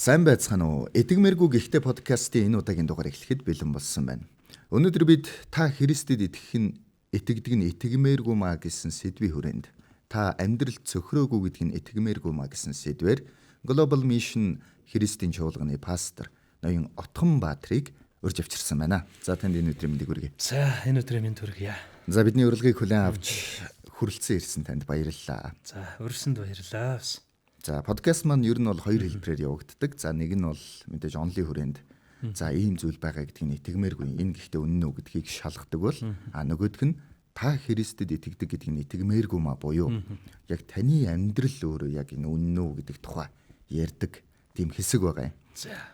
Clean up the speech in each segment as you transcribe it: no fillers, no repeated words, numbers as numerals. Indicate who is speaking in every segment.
Speaker 1: Сайн байцгаана уу? Эдгмэргүй гихтэ подкастын энэ удаагийн дугаар эхлэхэд бэлэн болсон байна. Өнөөдөр бид та Христэд итгэх нь итгэдэг нь итгэмээргүй маа гэсэн сэдвийн хүрээнд та амьдрал цөхрөөгүй гэдг нь итгэмээргүй маа гэсэн сэдвээр Global Mission Христийн чуулганы пастор ноён Отгон Баатрыг урьж авчирсан байна. За танд энэ өдрийн мэндийг хүргэе.
Speaker 2: За энэ өдрийн мэнд хүргье.
Speaker 1: За бидний урилгыг хүлээн авч хүрэлцэн ирсэн танд баярлалаа.
Speaker 2: За урьсанд баярлалаа.
Speaker 1: За подкаст маань ер нь бол хоёр хэлбэрээр явагддаг. За нэг нь бол мэдээж онлын хүрээнд за ийм зүйл байгаа гэдгийг нь итгэмээргүй. Энэ гэхдээ үнэн үү гэдгийг шалгадаг бол а нөгөөх нь та Христэд итгэдэг гэдгийг нь итгэмээргүй маа буюу яг таны амьдрал өөрөө яг энэ үнэн үү гэдэг тухай ярьдаг тийм хэсэг байгаа юм.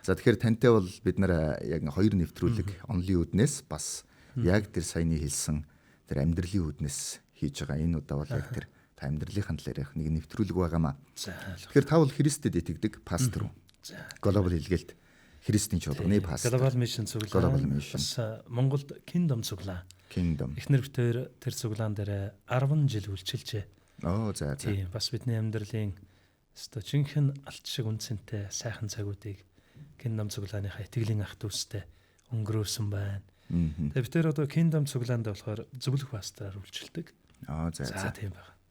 Speaker 1: За тэгэхээр тантай бол бид нар яг хоёр нэвтрүүлэг онлын үүднээс бас яг тэр саяны хэлсэн тэр амьдралын үүднээс хийж байгаа. Энэ удаа бол яг тэр та амьдралынхаа талаар ярих нэг нэвтрүүлэг байгаамаа. Тэгэхээр та бол Христэд итгэдэг пастор уу? Глобал илгээлт Христийн чуулганы пастор.
Speaker 2: Global Mission цуглаан.
Speaker 1: Global Mission.
Speaker 2: Бас Монголд Kingdom цуглаан.
Speaker 1: Kingdom.
Speaker 2: Эхнэр битээр тэр цуглаан дээр 10 жил үйлчилжээ.
Speaker 1: Оо за за.
Speaker 2: Тийм бас бидний амьдралын өстой жинхэнэ алт шиг үнцэнтэй сайхан цагуудыг Kingdom цуглааныхаа итгэлийн ах дүүстэй өнгөрөөсөн байна. Тэгээ бид тэр одоо Kingdom цуглаанд болохоор зөвлөх пастораар үйлчилдэг.
Speaker 1: Аа за
Speaker 2: за. Тийм байна.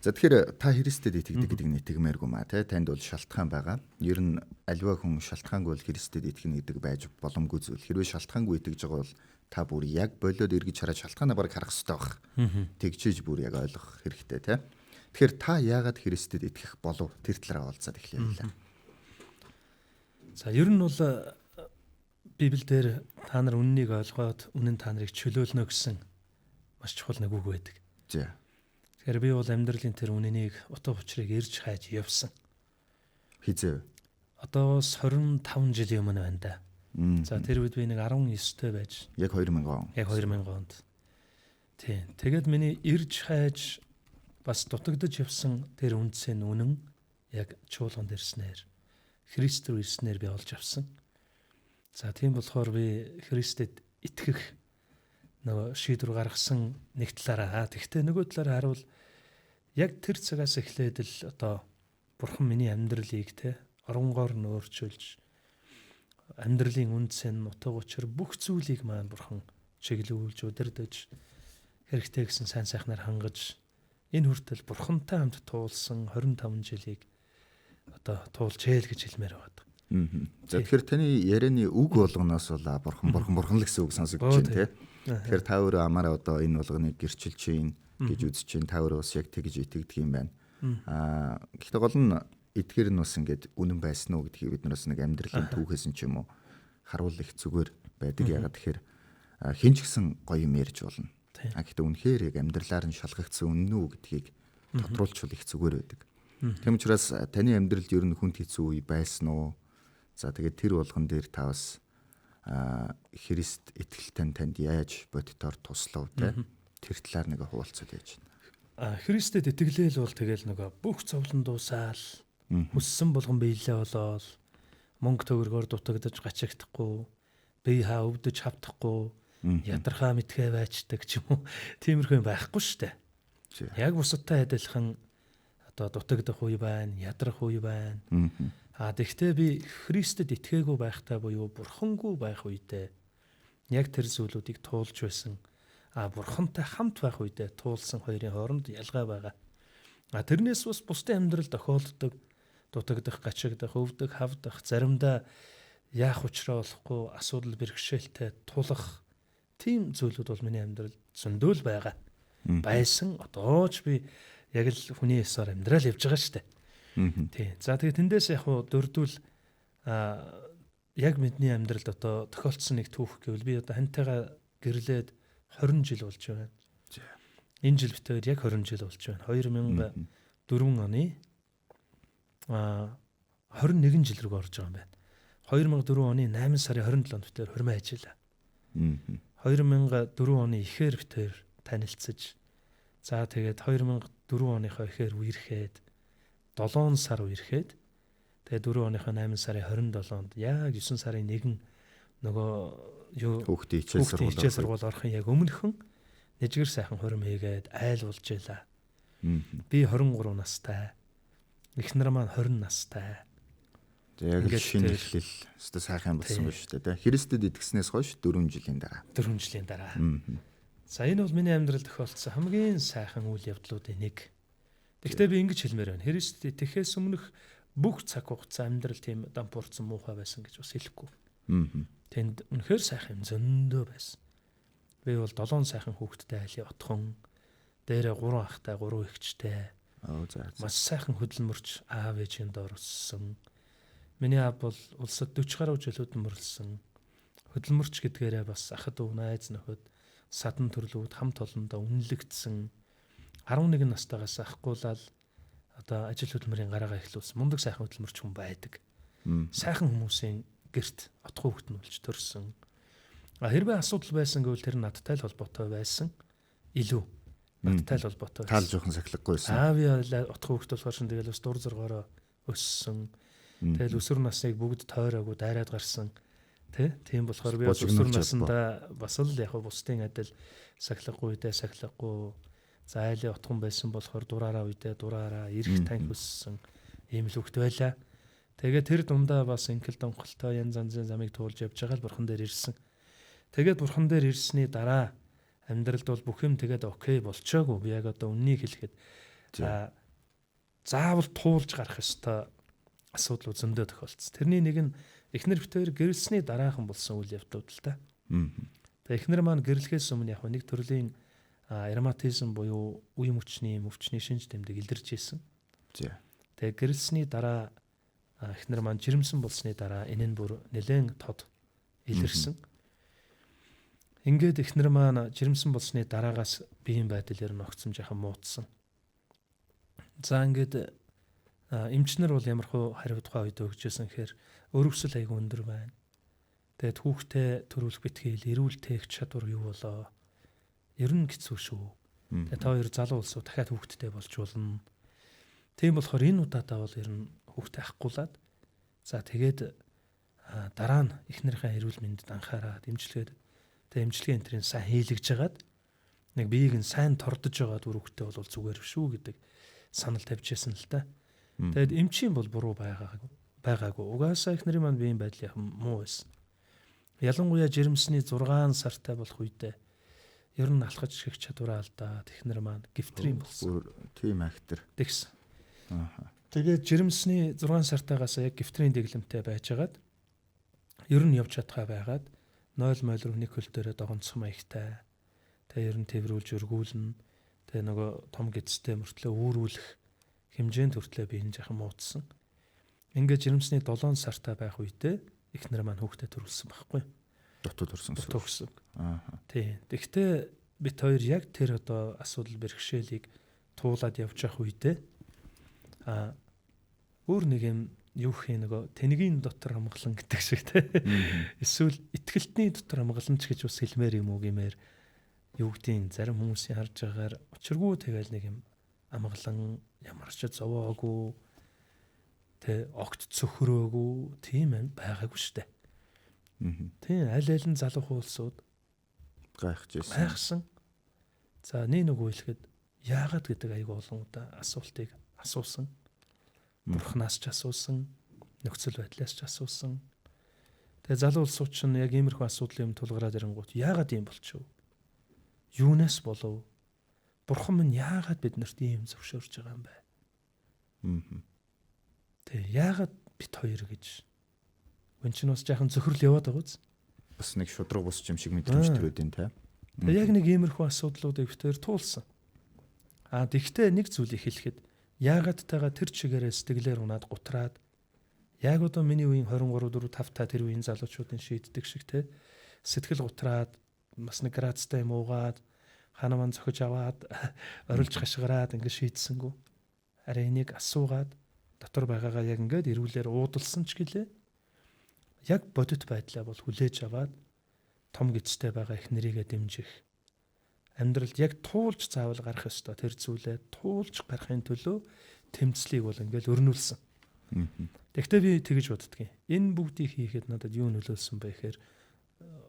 Speaker 1: За тэгэхээр та Христэд итгэдэг гэдэг нь итгэмээргүй маа те танд бол шалтгаан байгаа. Ер нь альва хүн шалтгаангүй бол Христэд итгэнэ гэдэг байж боломгүй зүйл. Хэрвээ шалтгаангүй итгэж байгаа бол та бүр яг болиод эргэж хараад шалтгаанаа бараг харах хэрэгтэй байх. Тэгчээж бүр яг ойлгох хэрэгтэй те. Тэгэхээр та яагаад Христэд итгэх болов тэр талаараа уулзаад эхлэе.
Speaker 2: За ер нь бол Библиэлд та нар үннийг ойлгоод үнэн та нарыг чөлөөлнө гэсэн маш чухал нэг үг байдаг.
Speaker 1: За.
Speaker 2: Тэгэхээр би бол амьдралын тэр үнэнийг утга учирыг эрж хайж явсан.
Speaker 1: Хизээ.
Speaker 2: Одоос 25 жилийн өмнө байна да. За тэр үед би нэг 19-тэй байж.
Speaker 1: Яг 2000 он.
Speaker 2: Яг 2000 онд. Тийм. Тэгээд миний эрж хайж бас дутагдаж явсан тэр үндсэн үнэн яг чуулганд ирснээр Христ рүү ирснээр би олж авсан. За тийм болохоор би Христэд итгэх нөгөө шийдвэр гаргасан нэг талаараа. Тэгэхдээ нөгөө талаараа харуул яг тэр цагаас эхлээд л одоо Бурхан миний амьдралыг те оронгоор нь өөрчилж амьдралын үндсэн утга учир бүх зүйлийг маань Бурхан чиглүүлж удирдах хэрэгтэй гэсэн сайн сайхнаар хангаж энэ хүртэл Бурхантай хамт туулсан 25 жилийг одоо туулжээ л гэж хэлмээр байна.
Speaker 1: За тэгэхээр таны ярианы үг болгоноос бол бурхан бурхан бурхан л гэсэн үг сонсогдож байна те. Тэгэхээр та өөрөө амаараа одоо энэ болгоныг гэрчилж чинь гэж үзэж чинь та өөрөө бас яг тэгж итгэдэг юм байна. Аа гэхдээ гол нь эдгээр нь бас ингээд үнэн байсан уу гэдгийг бид нар бас нэг амьдралын түүхээс нь ч юм уу харуул их зүгээр байдаг. Ягаад тэгэхээр хэн ч гэсэн гоё юм ярьж болно. А гэхдээ үнэхээр яг амьдралаар нь шалгагдсан үнэн үү гэдгийг тодруулчвал их зүгээр байдаг. Тийм учраас таны амьдралд ер нь хүнд хэцүү үе байсан уу? За тэгээд тэр болгон дээр та бас Христ итгэлтэй танд яаж бодитоор туслав те тэр талаар нэг хуваалцаад яаж байна.
Speaker 2: Христэд итгэлээл бол тэгэл нөгөө бүх зовлон дуусаал хүссэн болгон биелээ болоол мөнгө төгрөгөөр дутагдаж гачигдахгүй бие хаа өвдөж хавтахгүй ядархаа мэдхээ байчдаг ч юм уу тиймэрхүү юм байхгүй шүү дээ. Яг бусадтай адилхан одоо дутагдах үе байна, ядрах үе байна. А тэгвэл би Христэд итгээгүй байхдаа буюу бурхангүй байх үедээ яг тэр зүйлүүдийг туулж байсан. А бурхантай хамт байх үедээ туулсан хоёрын хооронд ялгаа байгаа. А тэрнээс бас бусдын амьдрал тохиолддог дутагдах, гачигдах, өвдөх, хавдах, заримдаа яах учраа болохгүй асуудал бэрхшээлтэй тулах тийм зүйлүүд бол миний амьдрал зөндөөл байгаа. Байсан. Одоо ч би яг л хүний ёсоор амьдрал явж байгаа шүү дээ. Тий. За тэгээ тэндээс яг хуу дөрдүүл яг бидний амьдралд одоо тохиолдсон нэг түүх гэвэл би одоо хантайгаа гэрлээд 20 жил болж байна. Энэ жил битээр яг 20 жил болж байна. 2004 оны 21 жил рүү орж байгаа юм байна. 2004 оны 8 сарын 27-нд битээр хурмаа ажиллаа. 2004 оны ихээр битээр танилцаж за тэгээд 2004 оныхоо ихээр үерхэд 7 сар үерхэд тэгээ 4 оныхоо 8 сарын 27-нд яг 9 сарын 1 нөгөө юу
Speaker 1: хүүхдийн хичээл
Speaker 2: сургууль орохын яг өмнөхөн нэжгэр сайхан хурим хийгээд айл болж байлаа. Би 23 настай. Эхнэр маань 20 настай.
Speaker 1: Яг л шинэ эхлэл өстой сайхан болсон байна шүү дээ. Христэд итгэснээс хойш 4 жилийн дараа.
Speaker 2: 4 жилийн дараа. За энэ бол миний амьдралд тохиолдсон хамгийн сайхан үйл явдлуудын нэг. Гэхдээ би ингэж хэлмээр байна. Христэд итгэхээс өмнөх бүх цаг хугацаа амьдрал тийм дампуурсан муухай байсан гэж бас хэлэхгүй. Тэнд үнэхээр сайхан юм зөндөө байсан. Би бол 7 сайхан хүүхэдтэй айлын отхон, дээрээ 3 ахтай, 3 эгчтэй.
Speaker 1: За.
Speaker 2: Маш сайхан хөдөлмөрч аав ээжийн дор өссөн. Миний аав бол улсад 40 гаруй жил хөдөлмөрлсөн. Хөдөлмөрч гэдгээрээ бас ахад дүү, найз нөхөд, садан төрлүүд хамт олондоо үнэлэгдсэн. 11 настайгаас ахгуулаад одоо ажил хөдөлмөрийн гараагаа эхлүүлсэн. Мундаг сайхан хөдөлмөрч хүн байдаг. Сайхан хүмүүсийн гэрт отхон хүүхэд нь болж төрсөн. А хэрвээ асуудал байсан гэвэл тэр надтай л холбоотой байсан. Илүү надтай л холбоотой.
Speaker 1: Таал жоохон сахилгагүй байсан.
Speaker 2: Аавын отхон хүүхэд болохоор шин тэгэл бас дур зоргоороо өссөн. Тэгэл өсвөр насныг бүгд тойроогүй дайраад гарсан. Тэ? Тийм болохоор би өсвөр насндаа бас л яг бусдын адил сахилгагүй үедээ сахилгагүй. За айлын отхон байсан болохоор дураараа үедээ дураараа эрх танх өссөн ийм л хүүхэд байлаа. Тэгээд тэр дундаа бас инкэл донхолтой янз янзын замыг туулж явж байгаа л бурхан дээр ирсэн. Тэгээд бурхан дээр ирсний дараа амьдралд бол бүх юм тэгээд окей болчоогүй. Би яг одоо үннийг хэлэхэд заавал туулж гарах ёстой асуудал зөндөө тохиолдсон. Тэрний нэг нь эхнэр битээр гэрэлсний дараахан болсон үйл явдлууд л та. Тэгээд эхнэр маань гэрлэхээс өмнө яг нэг төрлийн ароматизм буюу үе мөчний өвчний шинж тэмдэг илэрч исэн. Тэгээд гэрэлсний дараа эхнэр маань жирэмсэн болсны дараа энэ нь бүр нэлээд тод илэрсэн. Ингээд эхнэр маань жирэмсэн болсны дараагаас биеийн байдал ер нь огцом жаахан муудсан. За ингээд эмчнэр бол ямархуу хариу тухай үед өгчээсэн гэхээр өрөвсөл айгүй өндөр байна. Тэгээд хүүхдээ төрүүлэх битгийл, эрүүл тээх чадвар юу болоо? Ер нь хэцүү шүү. Тэгээд та хоёр залуу улсуу дахиад хүүхэдтэй болж болно. Тийм болохоор энэ удаадаа бол ер нь хүүхдээ авахгүйлээд за тэгээд дараа нь эхнэрийнхээ эрүүл мэндэд анхаарад эмчилгээд тэгээд эмчилгээ энтрийн сайн хийлгэж хагаад нэг биеийг нь сайн тордож байгаа үр хөвгтэй бол зүгээр шүү гэдэг санал тавьж байсан л та. Тэгээд эмчийн бол буруу байгаагүй. Угаасаа эхнэрийн маань биеийн байдал яхан муу байсан. Ялангуяа жирэмсний 6 сартай болох үедээ ер нь алхаж ших чадвараа алдаад эхнэр маань гифтрийн болсон.
Speaker 1: Тийм актер.
Speaker 2: Тэгсэн. Тэгээд жирэмсний 6 сартайгаас яг гифтрийн дэглэмтэй байжгаад ер нь явж чадхаа байгаад 0 мойл руу нэг хөл дээрээ догонцох маягтай. Тэгээ ер нь тэрврүүлж өргүүлнэ. Тэгээ нөгөө том гидстэй мөртлөө үүрүүлэх хэмжээнд хүртлээ би энэ жахан муудсан. Ингээд жирэмсний 7 сартай байх үедээ эхнэр маань хүүхдээ төрүүлсэн байхгүй.
Speaker 1: Дутуу төрсөн.
Speaker 2: Дутуу гэсэн. Тий. Тэгвэл бит хоёр яг тэр одоо асуудал бэрхшээлийг туулаад явж явах үедээ өөр нэг юм юу гэх юм нөгөө тэнгийн дотор амгалан гэдэг шиг те. Эсвэл итгэлтний дотор амгалан ч гэж бас хэлмээр юм уу гэмээр юу гэдгийг зарим хүмүүсийн харж байгаагаар учиргүй тэгэл нэг юм амгалан ямар ч зовоогүй тэ огт цөхрөөгүй тийм юм байгаагүй штэ. Тийм аль аль нь залуу хуулсууд
Speaker 1: гайхаж байсан.
Speaker 2: Гайхсан. За нэг нөгөө хэлэхэд яагаад гэдэг айгүй олон удаа асуултыг асуусан. Бурханаас ч асуусан, нөхцөл байдлаас ч асуусан. Тэгээ залуу улсууд чинь яг иймэрхүү асуудал юм тулгараад ирэнгүүт яагаад ийм болчихов? Юунаас болов? Бурхан минь яагаад биднэрт ийм зөвшөөрч байгаа юм бэ? Тэгээ яагаад бит хоёр гэж. Үн чинь бас жаахан зөхрөл яваад байгаа үз.
Speaker 1: Бас нэг шудраг бус юм шиг мэдрэмж төрөөд ин тэ.
Speaker 2: Тэгээ яг нэг иймэрхүү асуудлуудыг битээр туулсан. А тэгтээ нэг зүйлийг хэлэхэд яагаад тагаа тэр чигээрээ сэтгэлээр унаад гутраад яг одоо миний үеийн 23 4 5 та тэр үеийн залуучуудын шийддэг шиг те сэтгэл гутраад бас нэг грацтай юм уугаад хана ман зохиж аваад орилж хашгираад ингэ шийдсэнгүү. Харин энийг асуугаад дотор байгаагаа яг ингээд эрүүлэр уудалсан ч гэлээ. Яг бодит байдлаа бол хүлээж аваад том гидстэй байгаа их нэрийгээ дэмжих. Амьдралд яг туулж заавал гарах ёстой тэр зүйлээ туулж гарахын төлөө тэмцлийг бол ингээл өрнүүлсэн. Тэгвэл би тэгж боддгийн. Энэ бүгдийг хийхэд надад юу нөлөөлсөн бэ гэхээр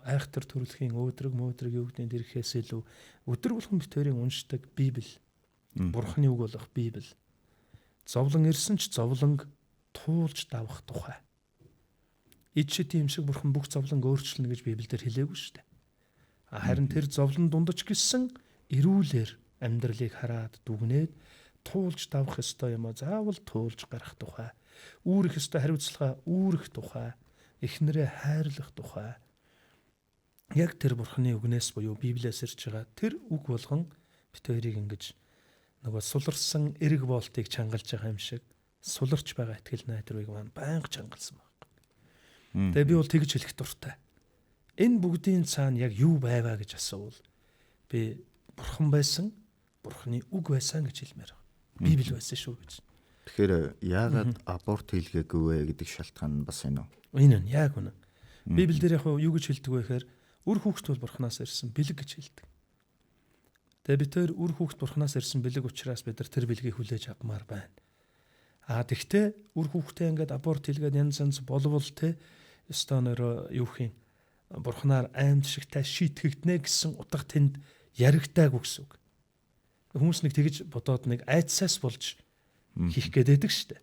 Speaker 2: айхтар төрөлхийн өөдрөг мөөдрөг юу гэдгийг тэрхээс илүү өдөр болгон битэрийн уншдаг Библи. Бурхны үг болох Библи. Зовлон ирсэн ч зовлонг туулж давах тухай. Ид шидийн юм шиг бурхан бүх зовлон өөрчилнө гэж Библиэлд хэлээгүй шүү дээ. Харин тэр зовлон дундаж гисэн эрүүлэр амьдралыг хараад дүгнээд туулж давах ёстой юм а заавал туулж гарах тухай, үүрэх ёстой хариуцлага үүрэх тухай, эхнэрээ хайрлах тухай. Яг тэр бурханы үгнээс буюу Библиэс ирж байгаа тэр үг болгон бит хоёрыг ингэж нөгөө суларсан эрг болтыг чангалж байгаа юм шиг суларч байгаа итгэл найдварыг маань байнга чангалсан байна. Тэгээ би бол тэгж хэлэх дуртай. Энэ бүгдийн цаана яг юу байваа гэж асуувал би бурхан байсан, бурханы үг байсан гэж хэлмээр байна. Библи байсан шүү гэж.
Speaker 1: Тэгэхээр яагаад аборт хийлгээгүй вэ гэдэг шалтгаан нь бас энэ үү?
Speaker 2: Энэ нь яг үнэн. Библиэлд яг юу гэж хэлдэг вэ гэхээр үр хүүхэд бол бурханаас ирсэн бэлэг гэж хэлдэг. Тэгээ бид тэр үр хүүхэд бурханаас ирсэн бэлэг учраас бид нар тэр бэлгийг хүлээж авмаар байна. А тэгтээ үр хүүхдээ ингээд аборт хийлгээд янз янз болвол те ёстой нөрөө юу хин бурханаар аимшигтай шийтгэгднэ гэсэн утга тэнд яригдаагүй гэсэн үг. Хүмүүс нэг тэгж бодоод нэг айдсаас болж хийх гээд байдаг шүү дээ.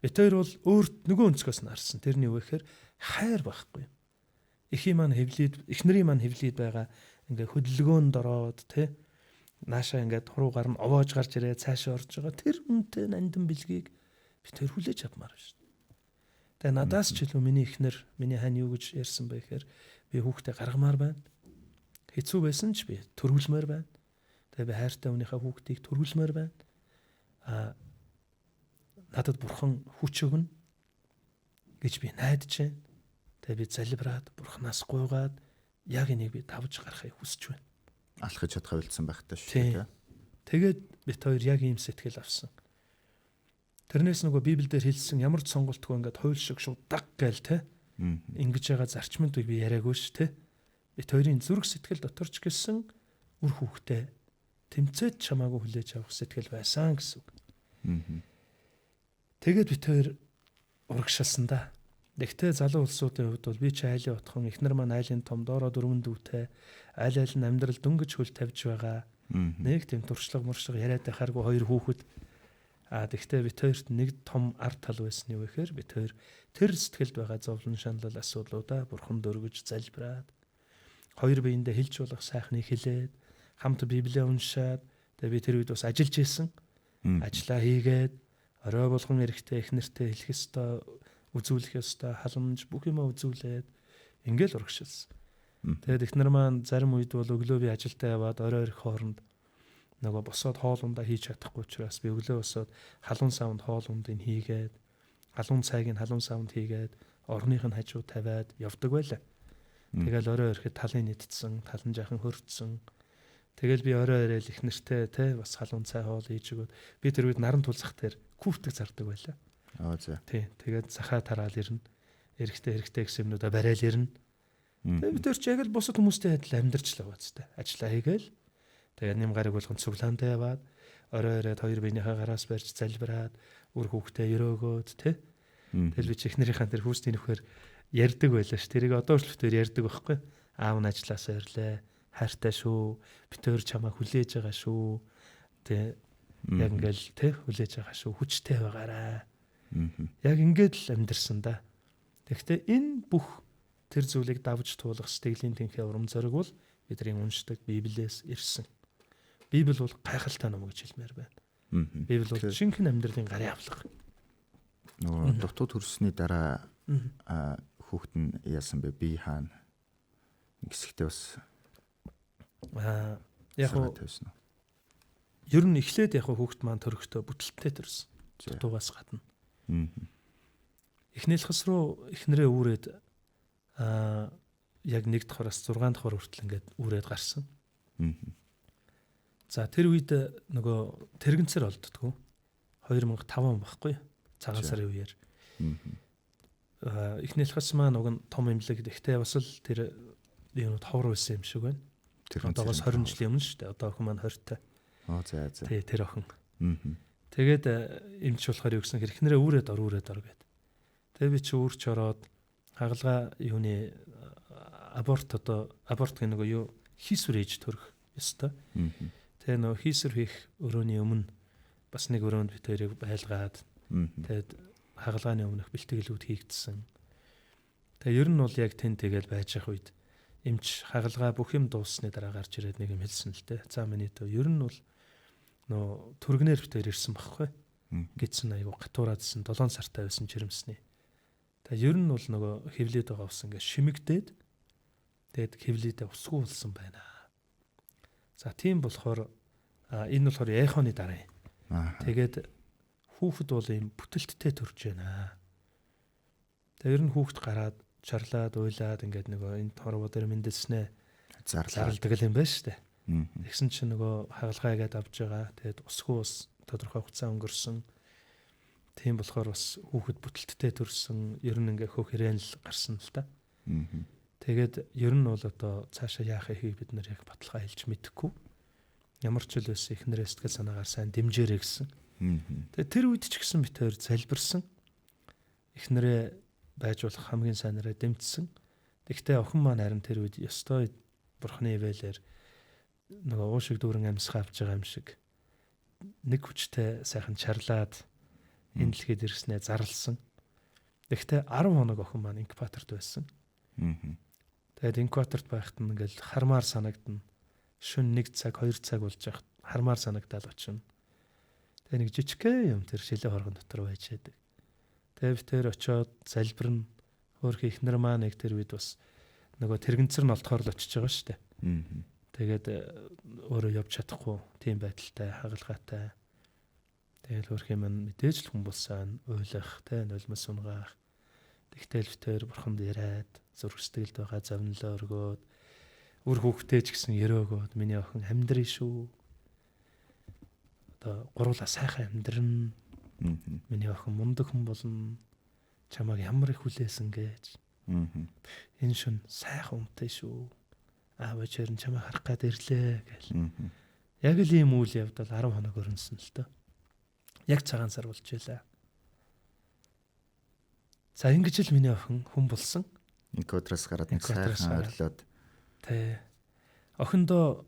Speaker 2: Бид хоёр бол өөр нөгөө өнцгөөс нь харсан. Тэрний юу гэхээр хайр байхгүй. Эхийн маань хэвлийд, эхнэрийн маань хэвлийд байгаа ингээ хөдөлгөөнд ороод те наашаа ингээд хуруугаар нь овоож гарч ирээ цаашаа орж байгаа тэр үнэтэй нандин бэлгийг бид хоёр хүлээж авмаар байна шүү дээ. Тэгээ надаас ч илүү миний эхнэр миний хань юу гэж ярьсан бэ гэхээр би хүүхдээ гаргамаар байна. Хэцүү байсан ч би төрүүлмээр байна. Тэгээ би хайртай хүнийхээ хүүхдийг төрүүлмээр байна. А надад бурхан хүч өгнө гэж би найдаж байна. Тэгээ би залбираад бурханаас гуйгаад яг энийг би давж гарахыг хүсэж байна.
Speaker 1: Алхаж чадхаа болцсон байх таа шүү дээ.
Speaker 2: Тэгээд бит хоёр яг ийм сэтгэл авсан. Тэрнээс нөгөө Библиэлд хэлсэн ямар ч сонголтгүй ингээд хууль шиг шууд даг гээл те. Ингэж байгаа зарчмыг би яриаггүй ш те. Бит хоёрын зүрх сэтгэл дотор ч гэсэн үр хүүхдээ тэмцээд чамаагүй хүлээж авах сэтгэл байсан гэсэн үг. Тэгээд бит хоёр урагшилсан да. Тэгтээ залуу улсуудын хувьд бол би чи айлын отхон эхнэр маань айлын том доороо дөрвөн дүүтэй аль аль нь амьдрал дөнгөж хөл тавьж байгаа. Нэг тийм туршлага муршлага яриад байхааргүй хоёр хүүхэд. А тэгтээ бит хоёрт нэг том ард тал байсан юу гэхээр бит хоёр тэр сэтгэлд байгаа зовлон шаналл асуудлуудаа бурхан дөргөж залбираад хоёр биендээ хэлж болох сайхныг хэлээд хамт Библийг уншаад тэгээ би тэр үед бас ажиллаж исэн. Ажлаа хийгээд орой болгон эрэхтэй эхнэртэй хэлэх ёстой, үзүүлэх ёстой, халамж бүх юмаа үзүүлээд ингээл урагшилсан. Тэгээд эхнэр маань зарим үед бол өглөө би ажилдаа яваад орой ирэх хооронд нөгөө босоод хоол ундаа хийж чадахгүй учраас би өглөө босоод халуун савнд хоол ундыг хийгээд халуун цайг нь халуун савнд хийгээд орных нь хажуу тавиад явдаг байлаа. Тэгэл орой ирэхэд талын нийтдсэн, тал нь жаахан хөрдсөн. Тэгэл би орой ирээл их нэртэй те бас халуун цай хоол хийж өгөөд би тэр үед наран тулзах дээр күртэг зардаг байлаа.
Speaker 1: Аа за.
Speaker 2: Тий. Тэгээд захаа тараал ирнэ. Эрэхтэй хэрэгтэй гэсэн юмнуудаа барайл ирнэ. Тэгээд бид тэр чи яг л бусад хүмүүстэй адил амьдарч л байгаа зү. Ажлаа хийгээл тэгээд нэм гараг болгон цуглаантай яваад орой ирээд хоёр биенийхээ гараас барьж залбираад үр хүүхдээ өрөөгөөд те. Тэгэл би чи эхнэрийнхээ тэр хүүсний нөхөр ярьдаг байлаа ш. Тэрийг одоо ч битээр ярьдаг байхгүй. Аав нь ажилласаа ирлээ. Хайртай шүү. Битээр чамаа хүлээж байгаа шүү. Тэ яг ингээл тэ хүлээж байгаа шүү. Хүчтэй байгаарай. Яг ингээд л амьдэрсэн да. Тэгэхдээ энэ бүх тэр зүйлийг давж туулах сэтгэлийн тэнхээ урам зориг бол бидний уншдаг Библиэс ирсэн. Библи бол гайхалтай ном гэж хэлмээр байна. Библи бол жинхэнэ амьдралын гарын авлага.
Speaker 1: Нөгөө дутуу төрсний дараа хүүхэд нь яасан бэ? Би хаана? Хэсэгтээ бас
Speaker 2: яг уу ер нь эхлээд яг хүүхэд маань төрөхдөө бүтэлтэй төрсөн. Дутуугаас гадна. Эхнээлхс рүү эхнэрээ үүрээд яг 1 дахьараас 6 дахьар хүртэл ингээд үүрээд гарсан. За тэр үед нөгөө тэрэгэнцэр олддгоо. 2005 он баггүй. Цагаан сарын үеэр. Эхнээлхс маань уг нь том эмнэлэг. Гэхдээ бас л тэр юунууд ховор байсан юм шиг байна. Одоогоос 20 жилийн өмнө шүү дээ. Одоо охин маань 20-тай.
Speaker 1: Оо за за.
Speaker 2: Тий, тэр охин. Тэгээд эмч болохоор юу гэсэн хэрхнэрээ үүрээд ор үүрээд ор гэд. Тэгээ би чи үүрч ороод хагалгаа юуны аборт одоо аборт гэх нөгөө юу хийсвэр хийж төрөх ёстой. Тэгээ нөгөө хийсвэр хийх өрөөний өмнө бас нэг өрөөнд бит хоёрыг байлгаад тэгээд хагалгааны өмнөх бэлтгэлүүд хийгдсэн. Тэгээ ер нь бол яг тэн тэгэл байж явах үед эмч хагалгаа бүх юм дууссаны дараа гарч ирээд нэг юм хэлсэн л дээ. За миний дөө ер нь бол нөө түргнэр битээр ирсэн багхгүй. Гидсэн айгу гатуураадсэн 7 сартай байсан жирэмсний. Тэгээ ер нь бол нөгөө хевлээд байгаа ус ингээд шимэгдээд тэгээд хевлээдээ усгүй болсон байна. За тийм болохоор энэ болохоор эхоны дараа юм. Тэгээд хүүхэд бол ийм бүтэлттэй төрж байна. Тэгээ ер нь хүүхэд гараад чарлаад уйлаад ингээд нөгөө энэ хорвоо дээр мэндэлснээ зарладаг юм байна шүү дээ. Тэгсэн чинь нөгөө хагалгаа игээд авж байгаа. Тэгээд усгүй ус тодорхой хугацаа өнгөрсөн. Тийм болохоор бас хүүхэд бүтэлттэй төрсөн. Ер нь ингээ хөх хэрээн л гарсан л та. Тэгээд ер нь бол одоо цаашаа яах ихийг бид нар яг баталгаа хэлж мэдэхгүй. Ямар ч үл байсан эхнэрээ сэтгэл санаагаар сайн дэмжээрэй гэсэн. Тэгээд тэр үед ч гэсэн бид хоёр залбирсан. Эхнэрээ байж болох хамгийн сайнараа дэмжсэн. Тэгвэл охин маань харин тэр үед ёстой бурхны ивэлэр нөгөө уу шиг дүүрэн амьсгаа авч байгаа юм шиг нэг хүчтэй сайхан чарлаад энэ дэлхийд ирснээ зарлсан. Тэгвэл 10 хоног охин маань инкубаторт байсан. Тэгээд инкубаторт байхад нь ингээл хармаар санагдана. Шөнө 1 цаг 2 цаг болж яхад хармаар санагдаал очино. Тэгээ нэг жижигхэн юм тэр шилээ хоргон дотор байж байдаг. Тэгээ би тэр очиод залбирна. Хөөхий эхнэр маань нэг тэр үед бас нөгөө тэрэгэнцэр нь олдохоор л очиж байгаа шүү дээ. Тэгээд өөрөө явж чадахгүй тийм байдалтай хагалгаатай. Тэгэл хөөхий маань мэдээж л хүн болсон уйлах, тэ нулимс унгаах. Тэгтэл би тэр бурханд яриад зүрх сэтгэлд байгаа зовнилоо өргөөд үр хүүхдээ ч гэсэн өрөөгөөд миний охин амьдрын шүү. Одоо гуруула сайхан амьдрна. Миний охин мундаг хүн болно. Чамайг ямар их хүлээсэн гэж. Энэ шүн сайхан өмтэй шүү. Аав ээж нь чамайг харах гад ирлээ гэл. Яг л ийм үйл явдал 10 хоног өрнөсөн л дөө. Яг цагаан сар болж байлаа. За ингэж л миний охин хүн болсон.
Speaker 1: Инкубатораас гараад нэг сайхан ойрлоод.
Speaker 2: Тэ. Охиндоо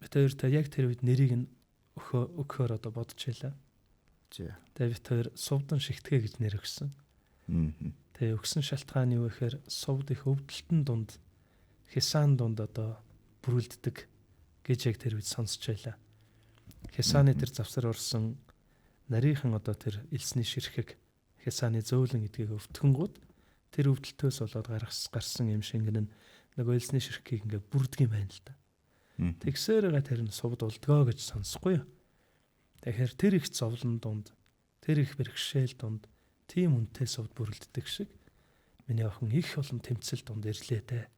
Speaker 2: бид хоёр та яг тэр үед нэрийг нь өгөхөөр одоо бодож байлаа. Тэгээ бид хоёр сувдан шигтгэ гэж нэр өгсөн. Тэгээ өгсөн шалтгаан юу гэхээр сувд их өвдөлтөн дунд хясаан дунд одоо бүрэлддэг гэж яг тэр үед сонсч байлаа. Хясааны тэр завсар орсон нарийнхан одоо тэр элсний ширхэг хясааны зөөлөн гэдгийг өвтгөнгүүд тэр өвдөлтөөс болоод гарсан юм шингэн нь нөгөө элсний ширхгийг ингээ бүрдэг юм байна л да. Тэгсээр байгаа тэр нь сувд болдгоо гэж сонсохгүй юу. Тэгэхээр тэр их зовлон дунд, тэр их бэрхшээл дунд тийм үнэтэй сувд бүрэлддэг шиг миний охин их олон тэмцэл дунд ирлээ те.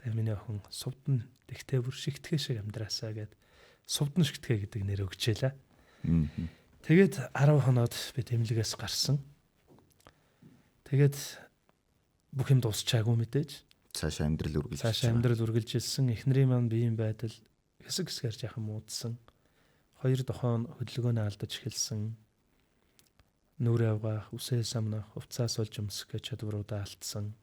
Speaker 2: Тэгээ миний охин сувд нь тэгтээ бүр шигтгэе шиг амьдраасаа гэд сувдн шигтгэе гэдэг нэр өгчээлээ. Тэгээд 10 хоноод би тэмлэгээс гарсан. Тэгээд бүх юм дуусчаагүй мэдээж.
Speaker 1: Цаашаа амьдрал үргэлжилсэн.
Speaker 2: Цаашаа амьдрал үргэлжилсэн. Эхнэрийн маань биеийн байдал хэсэг хэсгээр жаахан муудсан. Хоёр дохоон хөдөлгөөнөө алдаж эхэлсэн. Нүрээ авгаах, үсээ самнах, хувцас олж өмсөх гэж чадваруудаа алдсан.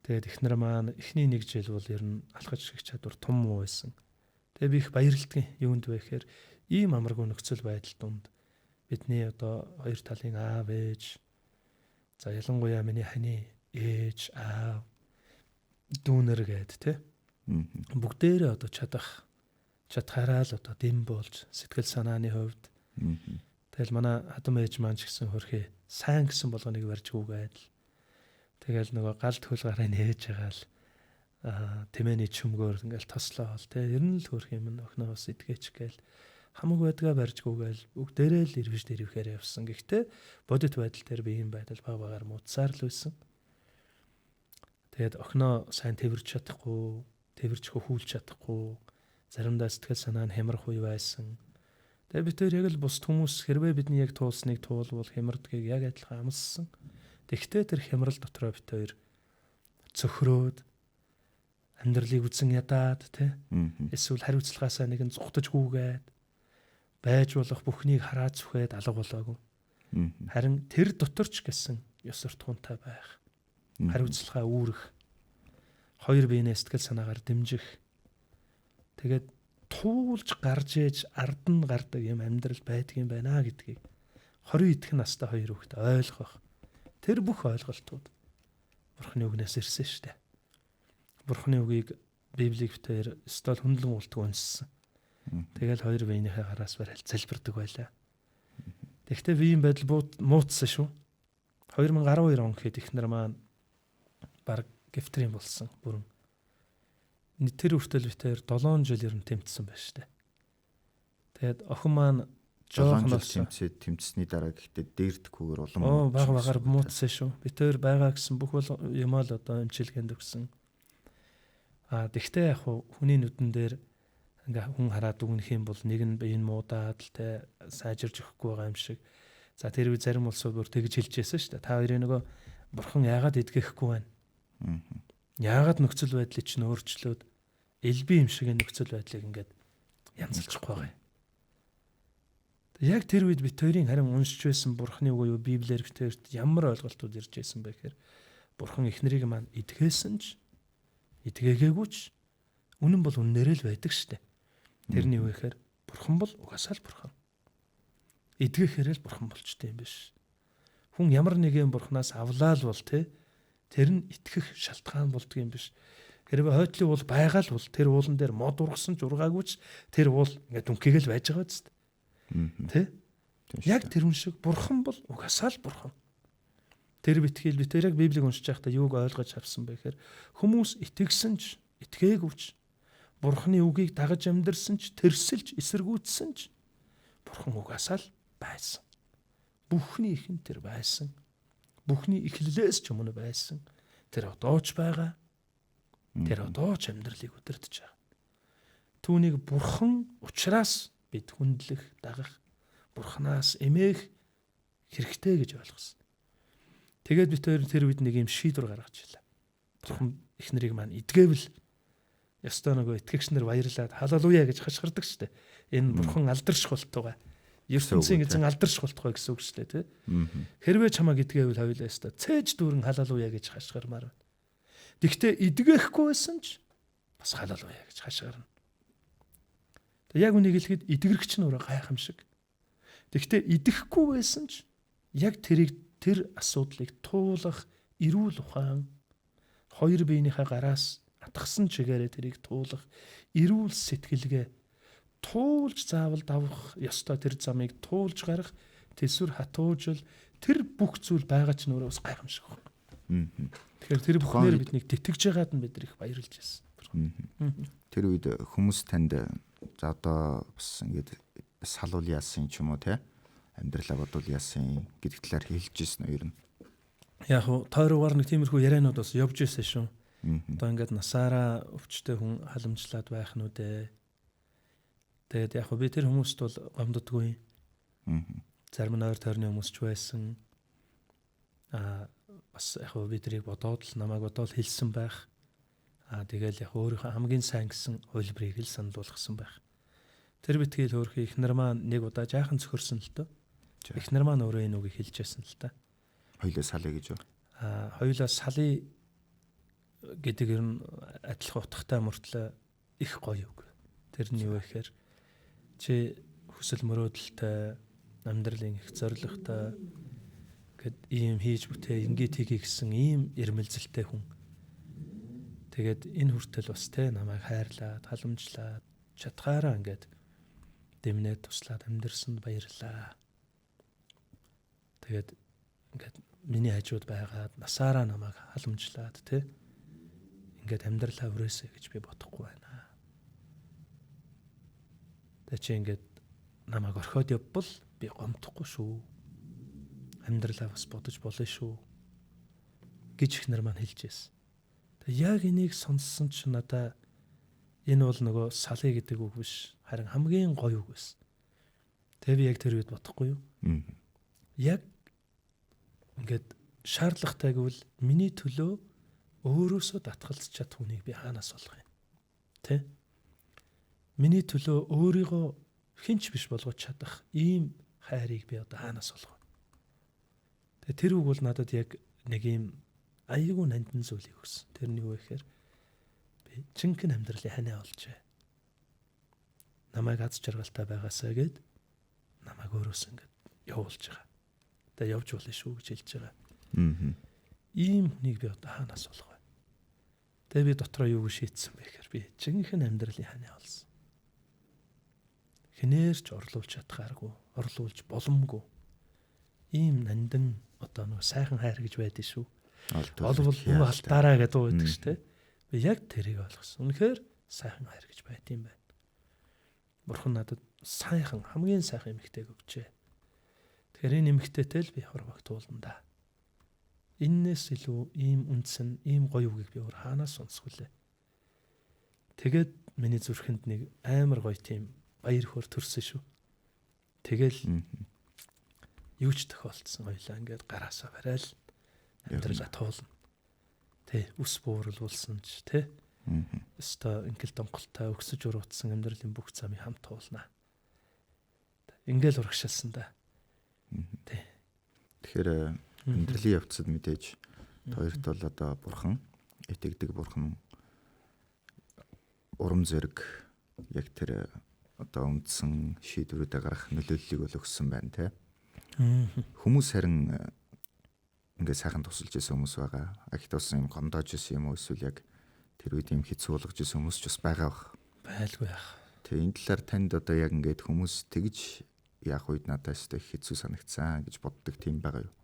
Speaker 2: Тэгээд эхнэр маань эхний нэг жил бол ер нь алхаж ирэх чадвар том муу байсан. Тэгээд би их баярлалдгийн юунд вэ гэхээр ийм амаргүй нөхцөл байдал донд бидний одоо хоёр талын аав ээж, за ялангуяа миний ханы ээж, аав, дүүнер гээд тэ бүгдээрээ одоо чадхаараа л одоо дэм болж сэтгэл санааны хувьд. Тэгэл манай хадам ээж маань ч гэсэн хөрхий сайн гэсэн болгоныг барьж гүгээд л тэгэл нөгөө галд хөл гараа нээж байгаа л тэмээний чөмгөөр ингээл тослоол тэ ер нь л хөрх юм охиноо бас идгээч гээл хамаг байдгаа барьж гүгээл бүгдээрээ л ирвэж дэрвэхээр явсан. Гэхдээ бодит байдал дээр би ийм байдал баг багаар муудсаар л байсан. Тэгээд охиноо сайн тэрвэрч чадахгүй, тэрвэрч хөхүүлж чадахгүй, заримдаа сэтгэл санаа нь хямрах үе байсан. Тэгээд бид тэр яг л бусд хүмүүс хэрвээ бидний яг туулсныг туулвал хямардгийг яг адилхан амссан. Тэгвэл тэр хямрал дотроо бид хоёр цөхрөөд амьдралыг үзэн ядаад тэ эсвэл хариуцлагаасаа нэгэн зугтаж гүгээд байж болох бүхнийг хараа зүхэд алга болоогүй. Харин тэр дотор ч гэсэн ёс суртахуунтай байх, хариуцлагаа үүрэх, хоёр биенээ сэтгэл санаагаар дэмжих. Тэгээд туулж гарч ээж ард нь гардаг юм амьдрал байдгийн байна гэдгийг 20 идэхэн настай хоёр хүүхэд ойлгох. Тэр бүх ойлголтууд Бурхны үгнээс ирсэн шүү дээ. Бурхны үгийг Библийг битээр стол хөндлөн уултг унссан. Тэгэл хоёр биенийхээ гараас барайл залбирдаг байлаа. Тэгэхдээ биеийн байдал муутсан шүү. 2012 он гэхэд эхнэр маань баг гифтрийн болсон бүрэн. Тэр хүртэл битээр 7 жил ер нь тэмцсэн байж штэ. Тэгээд охин маань
Speaker 1: жоохон тэмцсэний дараа гэхдээ дээрдэхгүйгээр улам
Speaker 2: баг багаар муутсан шүү. Битээр байгаа гэсэн бүх бол юмаа л одоо эмчилгээнд өгсөн. А тэгтээ яг хүний нүдэн дээр ингээ хүн хараад дүгнэх юм бол нэг нь бие нь муудаад л те сайжирж өгөхгүй байгаа юм шиг. За тэр үе зарим улсууд бүр тэгж хэлж байсан шүү дээ. Та хоёрын нөгөө бурхан яагаад эдгэхгүй байна? Яагаад нөхцөл байдлыг чинь өөрчлөөд элбэ юм шиг нөхцөл байдлыг ингээд янзалчихгүй байгаа юм. Яг тэр үед бит хоёрын харин уншиж байсан бурхны үг юу Библиэр бит хоёрт ямар ойлголтууд ирж байсан бэ гэхээр бурхан эхнэрийг маань эдгээсэн ч эдгээгээгүй ч үнэн бол үннээрээ л байдаг штэ. Тэрний юу гэхээр бурхан бол угаасаа л бурхан. Эдгэхээр л бурхан болчтой юм биш. Хүн ямар нэгэн бурханаас авлаа л бол те тэр нь итгэх шалтгаан болдго юм биш. Хэрвээ хойтлын уул байгаа л бол тэр уулан дээр мод ургасан ч ургаагүй ч тэр уул ингээд дүнхийгэл байж байгаа зү. Тэ? Яг тэр хүн шиг бурхан бол угаасаа л бурхан. Тэр битгийл би тэр яг Библийг уншиж байхдаа юуг ойлгож авсан бэ гэхээр хүмүүс итгэсэн ч итгээгүй ч бурханы үгийг дагаж амьдарсан ч тэрсэлж эсэргүүцсэн ч бурхан угаасаа л байсан. Бүхний ихэн тэр байсан. Бүхний эхлэлээс ч өмнө байсан. Тэр одоо ч байгаа. Тэр одоо ч амьдралыг удирдах байгаа. Түүнийг бурхан учраас бид хүндлэх, дагах, бурханаас эмээх хэрэгтэй гэж ойлгосон. Тэгээд бид хоёр тэр үед нэг юм шийдвэр гаргаж илаа. Бурхан их нарыг маань эдгээвэл ёстой нөгөө итгэгч нар баярлаад халалуя гэж хашгирдаг штэ. Энэ бурхан алдарших болтугай. ертөнцийн эзэн алдарших болтугай гэсэн үг штэ тий. Хэрвээ чамайг эдгээвэл хоёулаа ёстой цээж дүүрэн халалуя гэж хашгирмаар байна. Тэгвэл эдгээхгүй байсан ч бас халалуя гэж хашгирна. Тэг яг үнийг хэлэхэд эдгэрэгч нь өөрөө гайхамшиг. Тэгвэл идэхгүй байсан ч яг тэрийг тэр асуудлыг туулах эрүүл ухаан хоёр биенийхээ гараас атгсан чигээрээ тэрийг туулах эрүүл сэтгэлгээ туулж заавал давах ёстой тэр замыг туулж гарах тэсвэр хатуужил тэр бүх зүйл байгаа ч нөрөө бас гайхамшиг байна. Тэгэхээр тэр бүхнээр биднийг тэтгэж байгаад нь бид их баярлж байсан.
Speaker 1: Тэр үед хүмүүс танд за одоо бас ингээд салуул яасан ч юм уу те амьдралаа бодвол яасан гэдэг талаар хэлж ирсэн үү ер нь?
Speaker 2: Яг хуу тойруугаар нэг тиймэрхүү яриануд бас явж ирсэн шүү. Одоо ингээд насаараа өвчтэй хүн халамжлаад байх нь үү дээ. Тэгээд яг хуу би тэр хүмүүст бол гомддоггүй. Зарим нь ойр тойрны хүмүүс ч байсан. Аа бас яг хуу би тэрийг бодоод л намайг бодоод хэлсэн байх. Аа тэгэл яг өөрийнхөө хамгийн сайн гэсэн хувилбарыг л санал болгосон байх. Тэр битгийл хөөрхий эхнэр маань нэг удаа жаахан цөхөрсөн л дөө. Эхнэр маань өөрөө энэ үгийг хэлж байсан л та.
Speaker 1: Хоёулаа салъя гэж үү?
Speaker 2: Аа хоёулаа салъя гэдэг ер нь адилхан утгатай мөртлөө их гоё үг. Тэр нь юу вэ гэхээр чи хүсэл мөрөөдөлтэй, амьдралын их зорилготой гэд ийм хийж бүтээ, ингээд хийхий гэсэн ийм эрмэлзэлтэй хүн. Тэгээд энэ хүртэл бас те намайг хайрлаад, халамжлаад, чадхаараа ингээд дэмнээд туслаад амьдэрсэнд баярлаа. Тэгээд ингээд миний хажууд байгаад насаараа намайг халамжлаад те ингээд амьдралаа өрөөсэй гэж би бодохгүй байна. Тэгээ чи ингээд намайг орхиод явбал би гомдохгүй шүү. Амьдралаа бас бодож болно шүү гэж ихнэр маань хэлж байсан. Тэгээ яг энийг сонссон чинь надаа энэ бол нөгөө салъя гэдэг үг биш, харин хамгийн гоё үг байсан. Тэгээ би яг тэр үед бодохгүй юу? Яг ингээд шаардлагатай гэвэл миний төлөө өөрөөсөө татгалзах чадах хүнийг би хаанаас олох юм? Тэ? Миний төлөө өөрийгөө хинч биш болгож чадах ийм хайрыг би одоо хаанаас олох вэ? Тэгээ тэр үг бол надад яг нэг ийм аягүй нандин зүйлийг өгсөн. Тэр нь юу вэ гэхээр би жинхэнэ амьдралын ханиа олжээ. Намайг аз жаргалтай байгаасаа гэд намайг өөрөөс ингээд явуулж байгаа. Тэгээ явж болно шүү гэж хэлж байгаа. Ийм хүнийг би одоо хаанаас олох вэ? Тэгээ би дотроо юу гэж шийдсэн бэ гэхээр би жинхэнэ амьдралын ханаа олсон. Хинээр ч орлуулж чадхааргүй, орлуулж боломгүй. Ийм нандин одоо нэг сайхан хайр гэж байдэн шүү. Олвол бүх алдаараа гэдэг үү гэдэг шүү дээ. Би яг тэрийг ойлгосон. Үнэхээр сайхан хайр гэж байт юм байна. Бурхан надад сайхан, хамгийн сайхан эмэгтэйг өгчээ. Тэгэхээр энэ эмэгтэйтэй л би хурваг туулна да. Эннээс илүү ийм үндсэн, ийм гоё үгийг би өөр хаанаас сонсох вүлээ. Тэгээд миний зүрхэнд нэг амар гоё тийм баяр хөөр төрсөн шүү. Тэгэл юу ч тохиолдсон хоёлаа ингээд гараасаа барайл амьдралаа туулна. Тэ ус бууруулсан ч тэ. Өстой ингээл донголтой өксөж уруудсан амьдралын бүх замыг хамт туулна. Ингээл урагшилсан да. Тэ.
Speaker 1: Тэгэхээр амьдралын явцад мэдээж хоёрт бол одоо бурхан, итгэдэг бурхан, урам зориг яг тэр одоо үндсэн шийдвэрүүдээ гаргах нөлөөллийг бол өгсөн байна те. Хүмүүс харин ингээд сайхан тусалж исэн хүмүүс байгаа. Агт бас юм гомдоож исэн юм уу эсвэл яг тэр үед юм хэцүү болгож исэн хүмүүс ч бас байгаа бах.
Speaker 2: Байлгүй яах.
Speaker 1: Тэгээ энэ талаар танд одоо яг ингээд хүмүүс тэгж яах үед надад өстой хэцүү санагцсан гэж боддог тийм байгаа юу?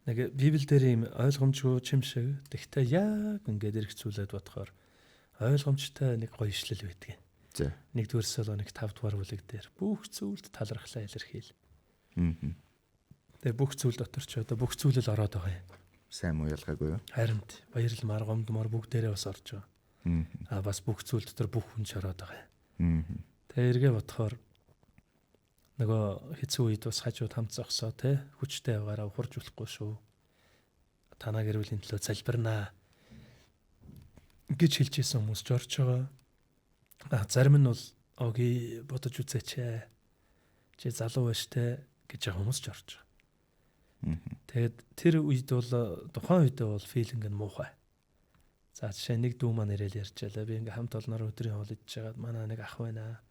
Speaker 2: Нэг Библи дээр юм ойлгомжгүй чим шиг. Тэгтээ яг ингээд эргцүүлээд бодохоор ойлгомжтой нэг гоё ишлэл байдаг.
Speaker 1: За.
Speaker 2: 1-р Солоник 5-р бүлэг дээр бүх зүйлд талархлаа илэрхийл. Тэгээ бүх зүйл дотор ч одоо бүх зүйл л ороод байгаа юм.
Speaker 1: Сайн муу ялгаагүй юу?
Speaker 2: Харин баярламар, гомдмор бүгдээрээ бас орж байгаа. Аа бас бүх зүйл дотор бүх хүн ч ороод байгаа юм. Тэгээ эргээ бодохоор нөгөө хэцүү үед бас хажууд хамт зогсоо те хүчтэй яваараа ухарж болохгүй шүү. Танаа гэр бүлийн төлөө залбирнаа гэж хэлж исэн хүмүүс ч орж байгаа. А зарим нь бол оги бодож үзээч ээ. Чи залуу байж те гэж байгаа хүмүүс ч орж байгаа. Тэгээд тэр үед бол тухайн үедээ бол филинг нь муухай. За жишээ нэг дүү маань ирээл ярьж байлаа. Би ингээм хамт олноор өдрийн хоол идэж байгаад манай нэг ах байна.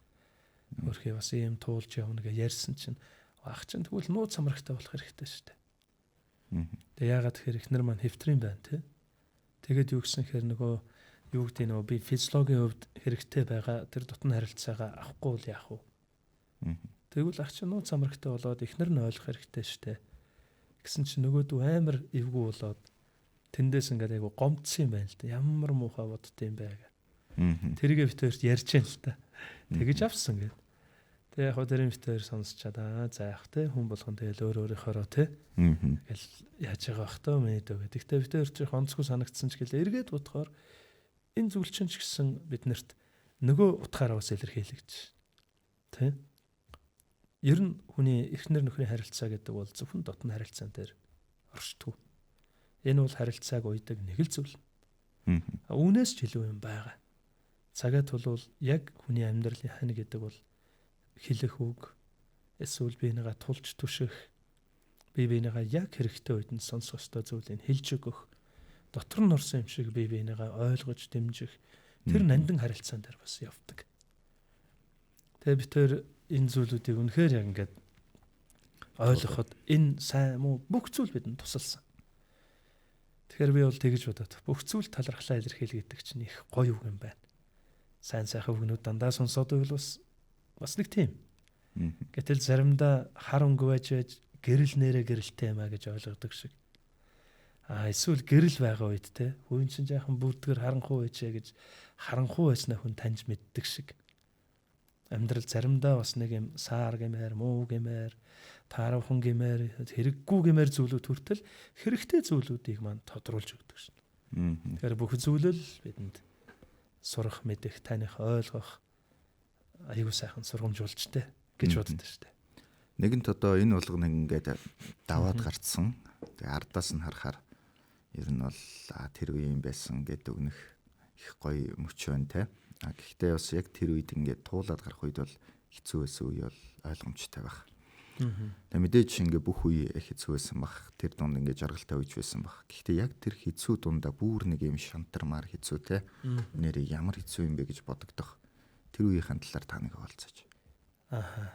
Speaker 2: Өөрхий бас ийм туулж явна гэж ярьсан чинь ах чинь тэгвэл нууц самрагтай болох хэрэгтэй шүү дээ. Тэгээ яагаад тэгэхээр эхнэр маань хэвтрийн байна те. Тэгээд юу гэсэн хэрэг нөгөө юу гэдэг нөгөө би физиологийн хувьд хэрэгтэй байгаа тэр дотн харилцаагаа авахгүй бол яах вэ? Тэгвэл ах чинь нууц самрагтай болоод эхнэр нь ойлгох хэрэгтэй шүү дээ. Гэсэн чинь нөгөө дүү амар эвгүй болоод тэндээс ингээд айгу гомдсон юм байна л да. Ямар муухай бодд юм бэ гэх. Тэргээ бит хоёрт ярьж яана л та. Тэгэж авсан гэд. Тэгээ яг хөө тэрийн бит хоёр сонсчаад аа за яах те хүн болгон тэгэл өөр өөрийнхоороо те. Тэгэл яаж байгаа бах тоо миний дөө гэдэг. Тэгтээ бит хоёр чих онцгүй санагдсан ч гэлээ эргээд бодохоор энэ зүйл чинь ч гэсэн биднэрт нөгөө утгаараа бас илэрхийлэгч. Тэ? Ер нь хүний эхнэр нөхрийн харилцаа гэдэг бол зөвхөн дотны харилцаан дээр оршдгоо. Энэ бол харилцааг уйдаг нэг л зүйл. Үүнээс ч илүү юм байгаа. Цагаа тулвал яг хүний амьдралын хань гэдэг бол хэлэх үг эсвэл биенийгээ тулж түших, бие биенийгээ яг хэрэгтэй үед нь сонсох ёстой зүйлийг хэлж өгөх, дотор нь орсон юм шиг бие биенийгээ ойлгож дэмжих тэр нандин харилцаан дээр бас явдаг. Тэгээ бид тэр энэ зүйлүүдийг үнэхээр яг ингээд ойлгоход энэ сайн муу бүх зүйл бидэнд тусалсан. Тэгэхээр би бол тэгж бодоод бүх зүйл талархлаа илэрхийл гэдэг чинь их гоё үг юм байна. Сайн сайхан үгнүүд дандаа сонсоод байвал бас нэг тийм. Гэтэл заримдаа хар өнгө байж байж гэрэл нэрэ гэрэлтэй юм а гэж ойлгодог шиг. А эсвэл гэрэл байгаа үед те хүн чинь жаахан бүрдгэр харанхуй байжээ гэж харанхуй байснаа хүн таньж мэддэг шиг. Амьдрал заримдаа бас нэг юм саар гэмээр, муу гэмээр, таарвхан гэмээр, хэрэггүй гэмээр зүйлүүд хүртэл хэрэгтэй зүйлүүдийг маань тодруулж өгдөг шин. Тэгэхээр бүх зүйл л бидэнд сурах, мэдэх, таних, ойлгох аюу сайхан сургамж болж тээ гэж боддог шүү дээ.
Speaker 1: Нэгэнт одоо энэ болгоныг ингээд даваад гарцсан. Тэгээ ардаас нь харахаар ер нь бол тэр үе юм байсан гэдэг өгнөх их гоё мөч байна те. А гэхдээ бас яг тэр үед ингээд туулаад гарах үед бол хэцүү байсан үе бол ойлгомжтой байх. Тэгээ мэдээж ингээ бүх үе хэцүү байсан бах. Тэр дунд ингээ жаргалтай үеч байсан бах. Гэхдээ яг тэр хэцүү дундаа бүр нэг юм шантармаар хэцүү те. Нэрээ ямар хэцүү юм бэ гэж бодогдох. Тэр үеийнхэн талаар та нэг хаваалцаач.
Speaker 2: Аха.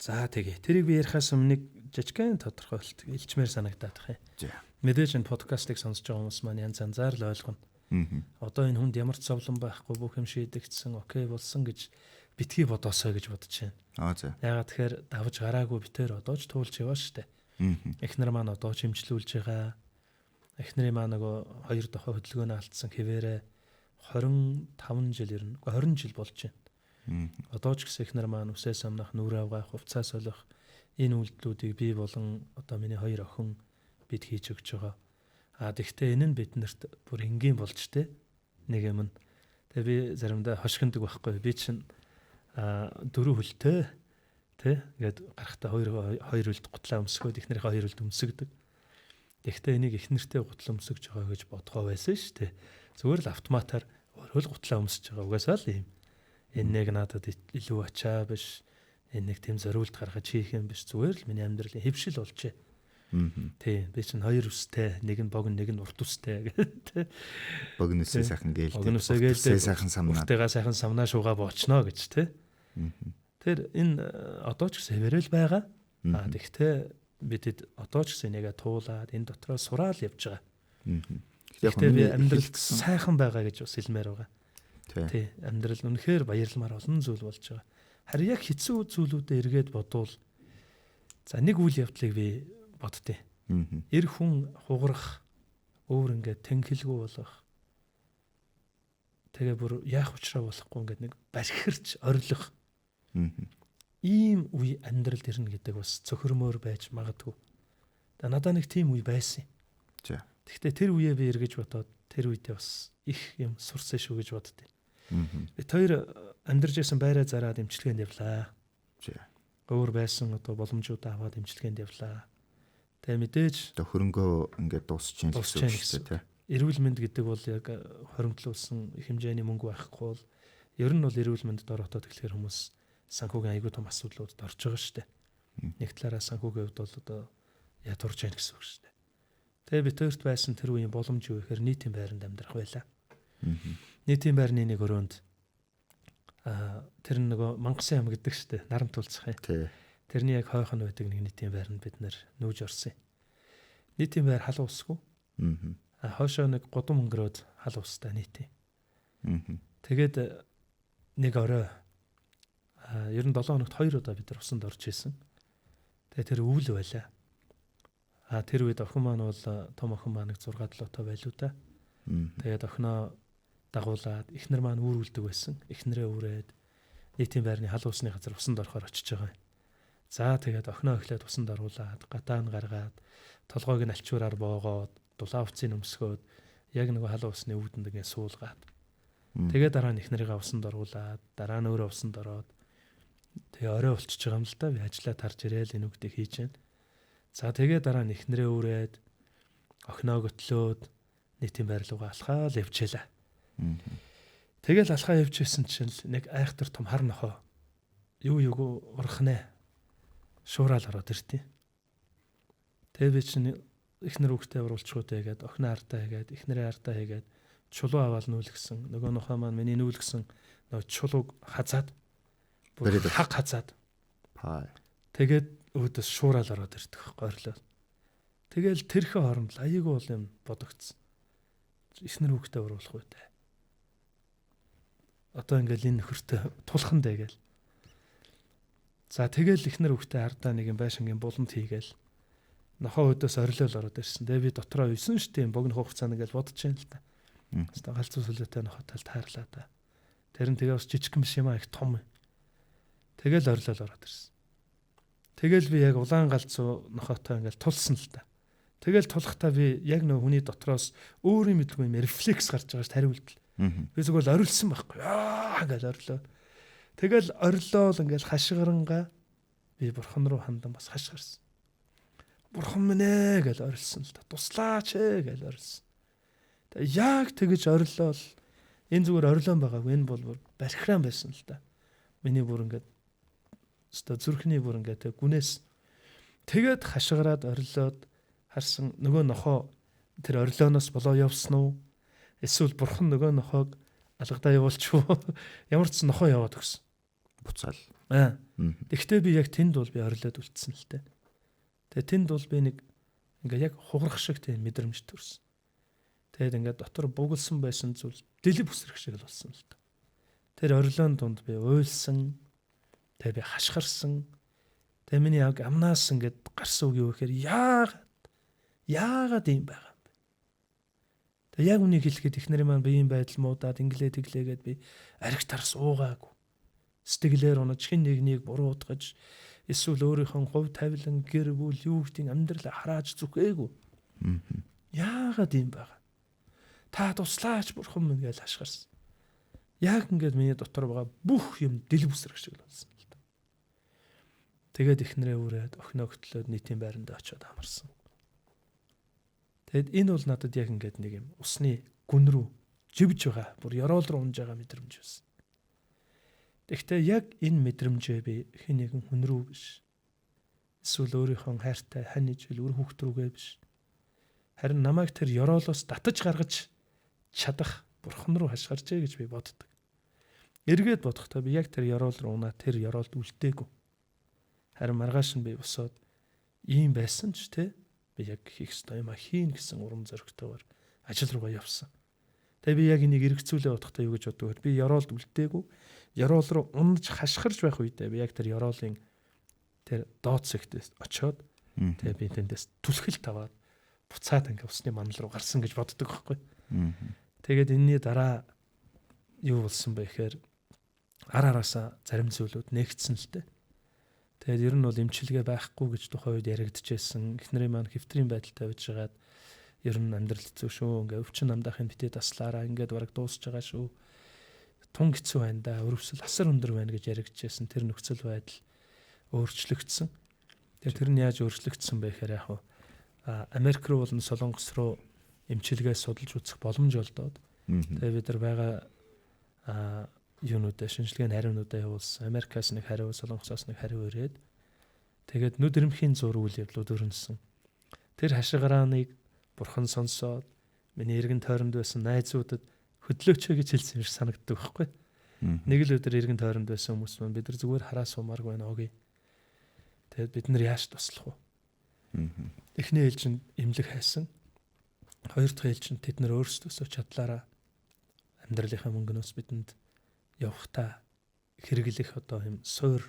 Speaker 2: За тэгээ. Тэрийг би ярихаас өмнө нэг жижигхэн тодорхойлолт илчмээр санагдаад байх юм. Мэдээж энэ подкастыг сонсож байгаа хүмүүс маань янз янзаар л ойлгоно. Одоо энэ хүнд ямар ч зовлон байхгүй, бүх юм шийдэгдсэн, окей болсон гэж битгий бодоосой гэж бодож байна.
Speaker 1: Аа за.
Speaker 2: Яагаад тэгэхээр давж гараагүй битээр одоо ч туулж яваа штэ. Эхнэр маань одоо ч хэмжлүүлж байгаа. Эхнэрийн маань нөгөө хоёр дохой хөдөлгөөнөө алдсан хэвээрээ 25 жил ирнэ. Үгүй 20 жил болж байна. Одоо ч гэсэн эхнэр маань үсээ самнах, нүрээ авгаах, хувцас солих энэ үйлдэлүүдийг би болон одоо миний хоёр охин бид хийж өгч байгаа. А тэгвэл энэ нь биднэрт бүр энгийн болж тэ нэг юм. Тэгээ би заримдаа хошигндог байхгүй. Би чинь дөрөв хөлтэй тэ ингээд гарахтаа хоёр хоёр хөлд гутлаа өмсгөөд эхнэрийнхээ хоёр хөлд өмсгдөг. Тэгвэл энийг эхнэртэй гутал өмсгөж байгаа гэж бодгоо байсан шүү дээ. Зүгээр л автоматар өөрөө л гутлаа өмсөж байгаа. Угаасаа л ийм. Энэ нэг надад илүү ачаа биш. Энэ нэг тийм зориулт гаргаж хийх юм биш. Зүгээр л миний амьдралын хэвшил болжээ. Тий, би чинь хоёр үстэй, нэг нь богино, нэг нь урт үстэй гэх тий.
Speaker 1: Богино үсээ сайхан гэлтэй.
Speaker 2: Богино үсээ гэлтэй
Speaker 1: сайхан самнаа.
Speaker 2: Уртыгаа сайхан самнаа шуугаа боочно гэж тий. Тэр энэ одоо ч гэсэн хэвээрэл байгаа. Аа тэгтээ бидэд одоо ч гэсэн энийгээ туулаад энэ дотроо сураал явж байгаа. Гэхдээ би амьдрал сайхан байгаа гэж бас хэлмээр байгаа. Тий, амьдрал үнэхээр баярламар олон зүйл болж байгаа. Харин яг хэцүү зүйлүүдээ эргээд бодвол за нэг үйл явдлыг би боддیں۔ Эр хүн хугарах, өөр ингээд тэнхэлгүй болох. Тэгээ бүр яах учраа болохгүй ингээд нэг бархирч орилох. Ийм үе амьдралд ирнэ гэдэг бас цөхөрмөр байж магадгүй. Тэгээ надаа нэг тийм үе байсан юм.
Speaker 1: За.
Speaker 2: Гэхдээ тэр үеэ би эргэж бодоод тэр үедээ бас их юм сурсан шүү гэж боддیں۔ Бид хоёр амьдарч исэн байраа зараад эмчилгээнд явлаа.
Speaker 1: За.
Speaker 2: Өөр байсан одоо боломжуудаа аваад эмчилгээнд явлаа. Тэгээ мэдээж
Speaker 1: одоо хөрөнгөө ингээд дуусч чинь гэсэн үг шүү дээ.
Speaker 2: Эрүүл мэнд гэдэг бол яг хоримтлуулсан их хэмжээний мөнгө байхгүй бол ер нь бол эрүүл мэндэд ороотоод тэгэхээр хүмүүс санхүүгийн аягүй том асуудлуудад орж байгаа шүү дээ. Нэг талаараа санхүүгийн хувьд бол одоо ядуурч яах гэсэн үг шүү дээ. Тэгээ бид хоёрт байсан тэр үеийн боломж юу гэхээр нийтийн байранд амьдрах байлаа. Нийтийн байрны нэг өрөөнд тэр нөгөө мангасан ям гэдэг шүү дээ. Наран тулцах юм. Тэрний яг хойх нь байдаг нэг нийтийн байранд бид нэр нүүж орсон юм. Нийтийн байр халуун усгүй. Хойшоо нэг гудам өнгөрөөд халуун устай нийтийн. Тэгээд нэг орой ер нь 7 хоногт 2 удаа бид нар усанд орж исэн. Тэгээд тэр өвөл байлаа. Тэр үед охин маань бол том охин маань нэг 6 7 тоо байлуу та. Тэгээд охиноо дагуулад эхнэр маань үүр үлдэг байсан. Эхнэрээ үүрээд нийтийн байрны халуун усны газар усанд орохоор очиж байгаа юм. За тэгээд охиноо эхлээд усанд оруулаад гадаа нь гаргаад толгойг нь альчуураар боогоод дулаан хувцсыг өмсгөөд яг нөгөө халуун усны үүдэнд ингээ суулгаад тэгээд дараа нь эхнэрийгээ усанд оруулаад дараа нь өөрөө усанд ороод тэгээ орой болчихж байгаа юм л да. Би ажиллаа тарж ирээл энэ үгдийг хийж байна. За тэгээ дараа нь эхнэрээ үрээд охиноо хөтлөөд нийтийн байр руугаа алхаал явчихлаа. Тэгэл алхаа явж исэн чинь л нэг айхтар том хар нохоо юу юугүй урхнэ шуурал ороод иртий. Тэгээ би чинь эхнэр хүүхдээ уруулчихгүй тэгээд охиноо ардаа хийгээд эхнэрээ ардаа хийгээд чулуу аваад нүүлгсэн. Нөгөө нохоо маань миний нүүлгсэн нөгөө чулууг хазаад бүр хаг хазаад. Тэгээд өөдөөс шуурал ороод ирдэг байхгүй орлоо. Тэгэл тэрхэн хооронд л аягүй бол юм бодогдсон. Эхнэр хүүхдээ уруулах үү те. Одоо ингээл энэ нөхөртэй тулхан дээ гээл. За тэгэл эхнэр хүүхдээ ардаа нэг юм байшингийн буланд хийгээл нохоо өдөөс орилол ороод ирсэн. Тэгээ би дотроо 9 штэ богино хугацаанд ингээл бодож байна л да. Хэвээ галзуу сүлээтэй нохотой тайрлаа да. Тэр нь тэгээ бас жижигхэн биш юм аа, их том. Тэгэл орилол ороод ирсэн. Тэгэл би яг улаан галзуу нохотой ингээл тулсан л да. Тэгэл тулахтаа би яг нөө хүний дотроос өөрийн мэдгүй юм рефлекс гарч байгаа ш хариултал. Би зүгээр л орилсон байхгүй. Аа ингээл орилоо. Тэгэл орилоол ингээл хашгирангаа би бурхан руу хандан бас хашгирсан. Бурхан минь ээ гэж орилсон л да. Туслаач ээ гэж орилсон. Тэгээ яг тэгэж орилоол энэ зүгээр орилоон байгаагүй. Энэ бол бүр бархираан байсан л да. Миний бүр ингээд өстой зүрхний бүр ингээд тэг гүнээс тэгээд хашгираад орилоод харсан нөгөө нохоо тэр орилооноос болоо явсан уу? Эсвэл бурхан нөгөө нохоог алгадаа явуулчих уу? Ямар ч нохоо яваад өгсөн.
Speaker 1: Буцаал.
Speaker 2: Тэгвэл би яг тэнд бол би орилоод үлдсэн л дээ. Тэгээ тэнд бол би нэг ингээ яг хугарах шиг тийм мэдрэмж төрсөн. Тэгээд ингээд дотор буглсан байсан зүйл дэлб үсрэх шиг л болсон л дээ. Тэр орилоон дунд би уйлсан. Тэгээ би хашгирсан. Тэгээ миний яг амнаас ингээд гарсан үг юу гэхээр яагаад ийм байгаа юм бэ? Тэгээ яг үнийг хэлэхэд эхнэрийн маань биеийн байдал муудаад инглээ тэглээгээд би ариг тарс уугаагүй. Сэтгэлээр унаж хэн нэгнийг буруутгаж эсвэл өөрийнхөө хувь тавилан гэр бүл юу гэдгийг амьдрал харааж зүхээгүй. Яагаад ийм байгаа? Та туслаач бурхан минь гэж хашгирсан. Яг ингээд миний дотор байгаа бүх юм дэлбүсрэх шиг л болсон л да. Тэгээд эхнэрээ үрээд охиноо хөтлөөд нийтийн байранд очиод амарсан. Тэгэд энэ бол надад яг ингээд нэг юм усны гүн рүү живж байгаа, бүр ёроол руу унж байгаа мэдрэмж байсан. Тэгэхдээ яг энэ мэдрэмжээ би хэн нэгэн хүн рүү биш. Эсвэл өөрийнхөө хайртай хань ижил үр хүүхд рүүгээ биш. Харин намайг тэр ёроолоос татаж гаргаж чадах бурхан руу хашгирчээ гэж би боддог. Эргээд бодохдоо би яг тэр ёроол руу унаа тэр ёроолд үлдээгүй. Харин маргааш нь би босоод ийм байсан ч те би яг хийх ёстой юм а хийн гэсэн урам зоригтойгоор ажил руугаа явсан. Тэгээ би яг энийг эргэцүүлээ бодохдоо юу гэж боддог вэ? Би ёроолд үлдээгүй. Ёроол руу унаж хашгирч байх үедээ би яг тэр ёроолын тэр доод цэгтээс очиод тэгээ би тэндээс түлхэл таваад буцаад ингээ усны манал руу гарсан гэж боддог байхгүй. Тэгээд энэний дараа юу болсон бэ гэхээр ар араасаа зарим зүйлүүд нэгдсэн л дээ. Тэгээд ер нь бол эмчилгээ байхгүй гэж тухайн үед яригдчихсэн. Эхнэрийн маань хэвтрийн байдалтай байжгаад ер нь амьдрал хэцүү шүү. Ингээ өвчин намдаахын битээ таслаараа ингээд бараг дуусж байгаа шүү. Тун хэцүү байна да. Өрөвсөл асар өндөр байна гэж яригдчихсэн. Тэр нөхцөл байдал өөрчлөгдсөн. Тэгээд тэр нь яаж өөрчлөгдсөн бэ гэхээр яг Америк руу болон Солонгос руу эмчилгээ судалж үзэх боломж олдоод тэгээд бид нар байгаа юунуудаа шинжилгээний хариунуудаа явуулсан. Америкаас нэг хариу, Солонгосоос нэг хариу ирээд тэгээд нүд ирмхийн зур үйл явдлууд өрнөсөн. Тэр хашгирааныг бурхан сонсоод миний эргэн тойронд байсан найзуудад хөдлөөч гэж хэлсэн юм шиг санагддаг байхгүй. Нэг л өдөр эргэн тойронд байсан хүмүүс маань бид нар зүгээр хараа суумааргүй байна оги. Тэгээд бид нар яаж туслах вэ? Эхний ээлжинд эмнэлэг хайсан. Хоёр дахь ээлжинд тэд нар өөрсдөөсөө чадлаараа амьдралынхаа мөнгөнөөс бидэнд явахтаа хэрэглэх одоо юм суур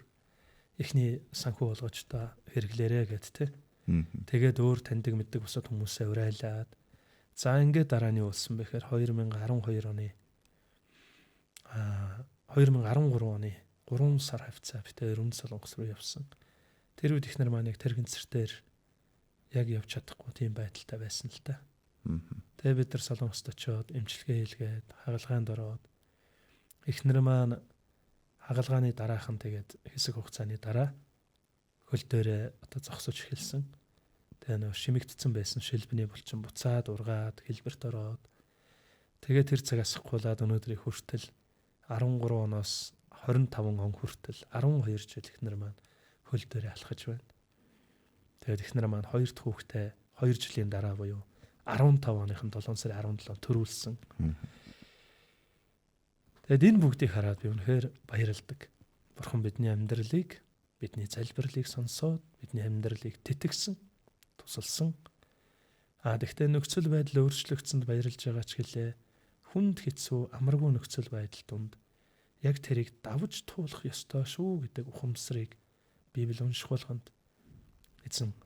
Speaker 2: эхний санхүү болгож та хэрэглээрэ гэд тэ. Тэгээд өөр таньдаг мэддэг бусад хүмүүсээ урайлаад за ингээд дараа нь юу болсон бэ гэхээр 2012 оны 2013 оны 3 сар хавцаа бид Өрөнд Солонгос руу явсан. Тэр үед ихнэр маань яг тэр гэнцэртээр яг явж чадахгүй тийм байдалтай байсан л та. Тэгээ бид нар Солонгост очиод эмчилгээ хийлгээд хагалгаанд ороод эхнэр маань хагалгааны дараахан тэгээд хэсэг хугацааны дараа хөл дээрээ одоо зогсож эхэлсэн. Тэгээ нөө шимэгдсэн байсан шилбэний булчин буцаад ургаад хэлбэрт ороод тэгээ тэр цагаас хулаад өнөөдрийг хүртэл 13 оноос 25 он хүртэл 12 жил эхнэр маань хөл дээрээ алхаж байна. Тэгээд эхнэр маань хоёр дахь хүүхдээ 2 жилийн дараа буюу 15 оныхон 7 сарын 17 төрүүлсэн. Тэгээд энэ бүгдийг хараад би үнэхээр баярлдаг. Бурхан бидний амьдралыг, бидний залбирлыг сонсоод, бидний амьдралыг тэтгсэн, тусалсан. Тэгвэл нөхцөл байдал өөрчлөгдсөнд баярлж байгаа ч гэлээ хүнд хэцүү, амаргүй нөхцөл байдал дунд яг тэрийг давж туулах ёстой шүү гэдэг ухамсарыг Библи унших болгонд эзэн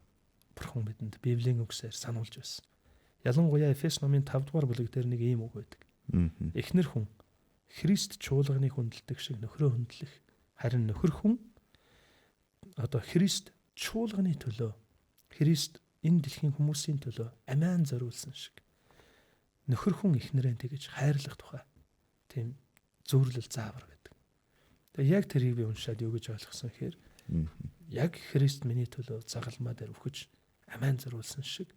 Speaker 2: Бурхан бидэнд Библийн үгсээр сануулж байсан. Ялангуяа Эфес номын 5 дугаар бүлэг дээр нэг ийм үг байдаг. Эхнэр хүн Христ чуулганыг хүндэлдэг шиг нөхрөө хүндлэх. Харин нөхөр хүн одоо Христ чуулганы төлөө, Христ энэ дэлхийн хүмүүсийн төлөө амиан зориулсан шиг нөхөр хүн эхнэрээ тэгэж хайрлах тухай тийм зөвлөл заавар байдаг. Тэгээ яг тэрийг би уншаад юу гэж ойлгосон гэхээр яг Христ миний төлөө загалмаа дээр үхэж амиан зориулсан шиг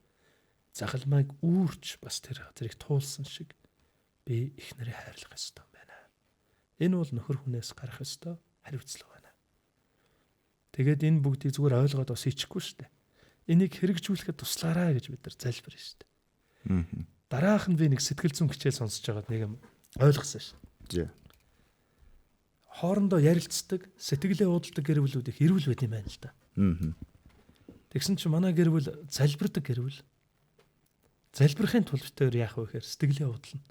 Speaker 2: загалмайг үүрч бас тэр зэрэг туулсан шиг би эхнэрээ хайрлах ёстой байна. Энэ бол нөхөр хүнээс гарах ёстой хариуцлага байна. Тэгээд энэ бүгдийг зүгээр ойлгоод бас хийчихгүй шүү дээ. Энийг хэрэгжүүлэхэд туслаарай гэж бид нар залбирна шүү дээ. Дараах нь би нэг сэтгэл зүйн хичээл сонсож байгаад нэг юм ойлгосон шүү.
Speaker 1: Зэ.
Speaker 2: Хоорондоо ярилцдаг, сэтгэлээ уудалдаг гэр бүлүүд их эрүүл байд юм байна л да. Тэгсэн чинь манай гэр бүл залбирдаг гэр бүл. Залбирахын тулд тэр яах вэ гэхээр сэтгэлээ уудлана.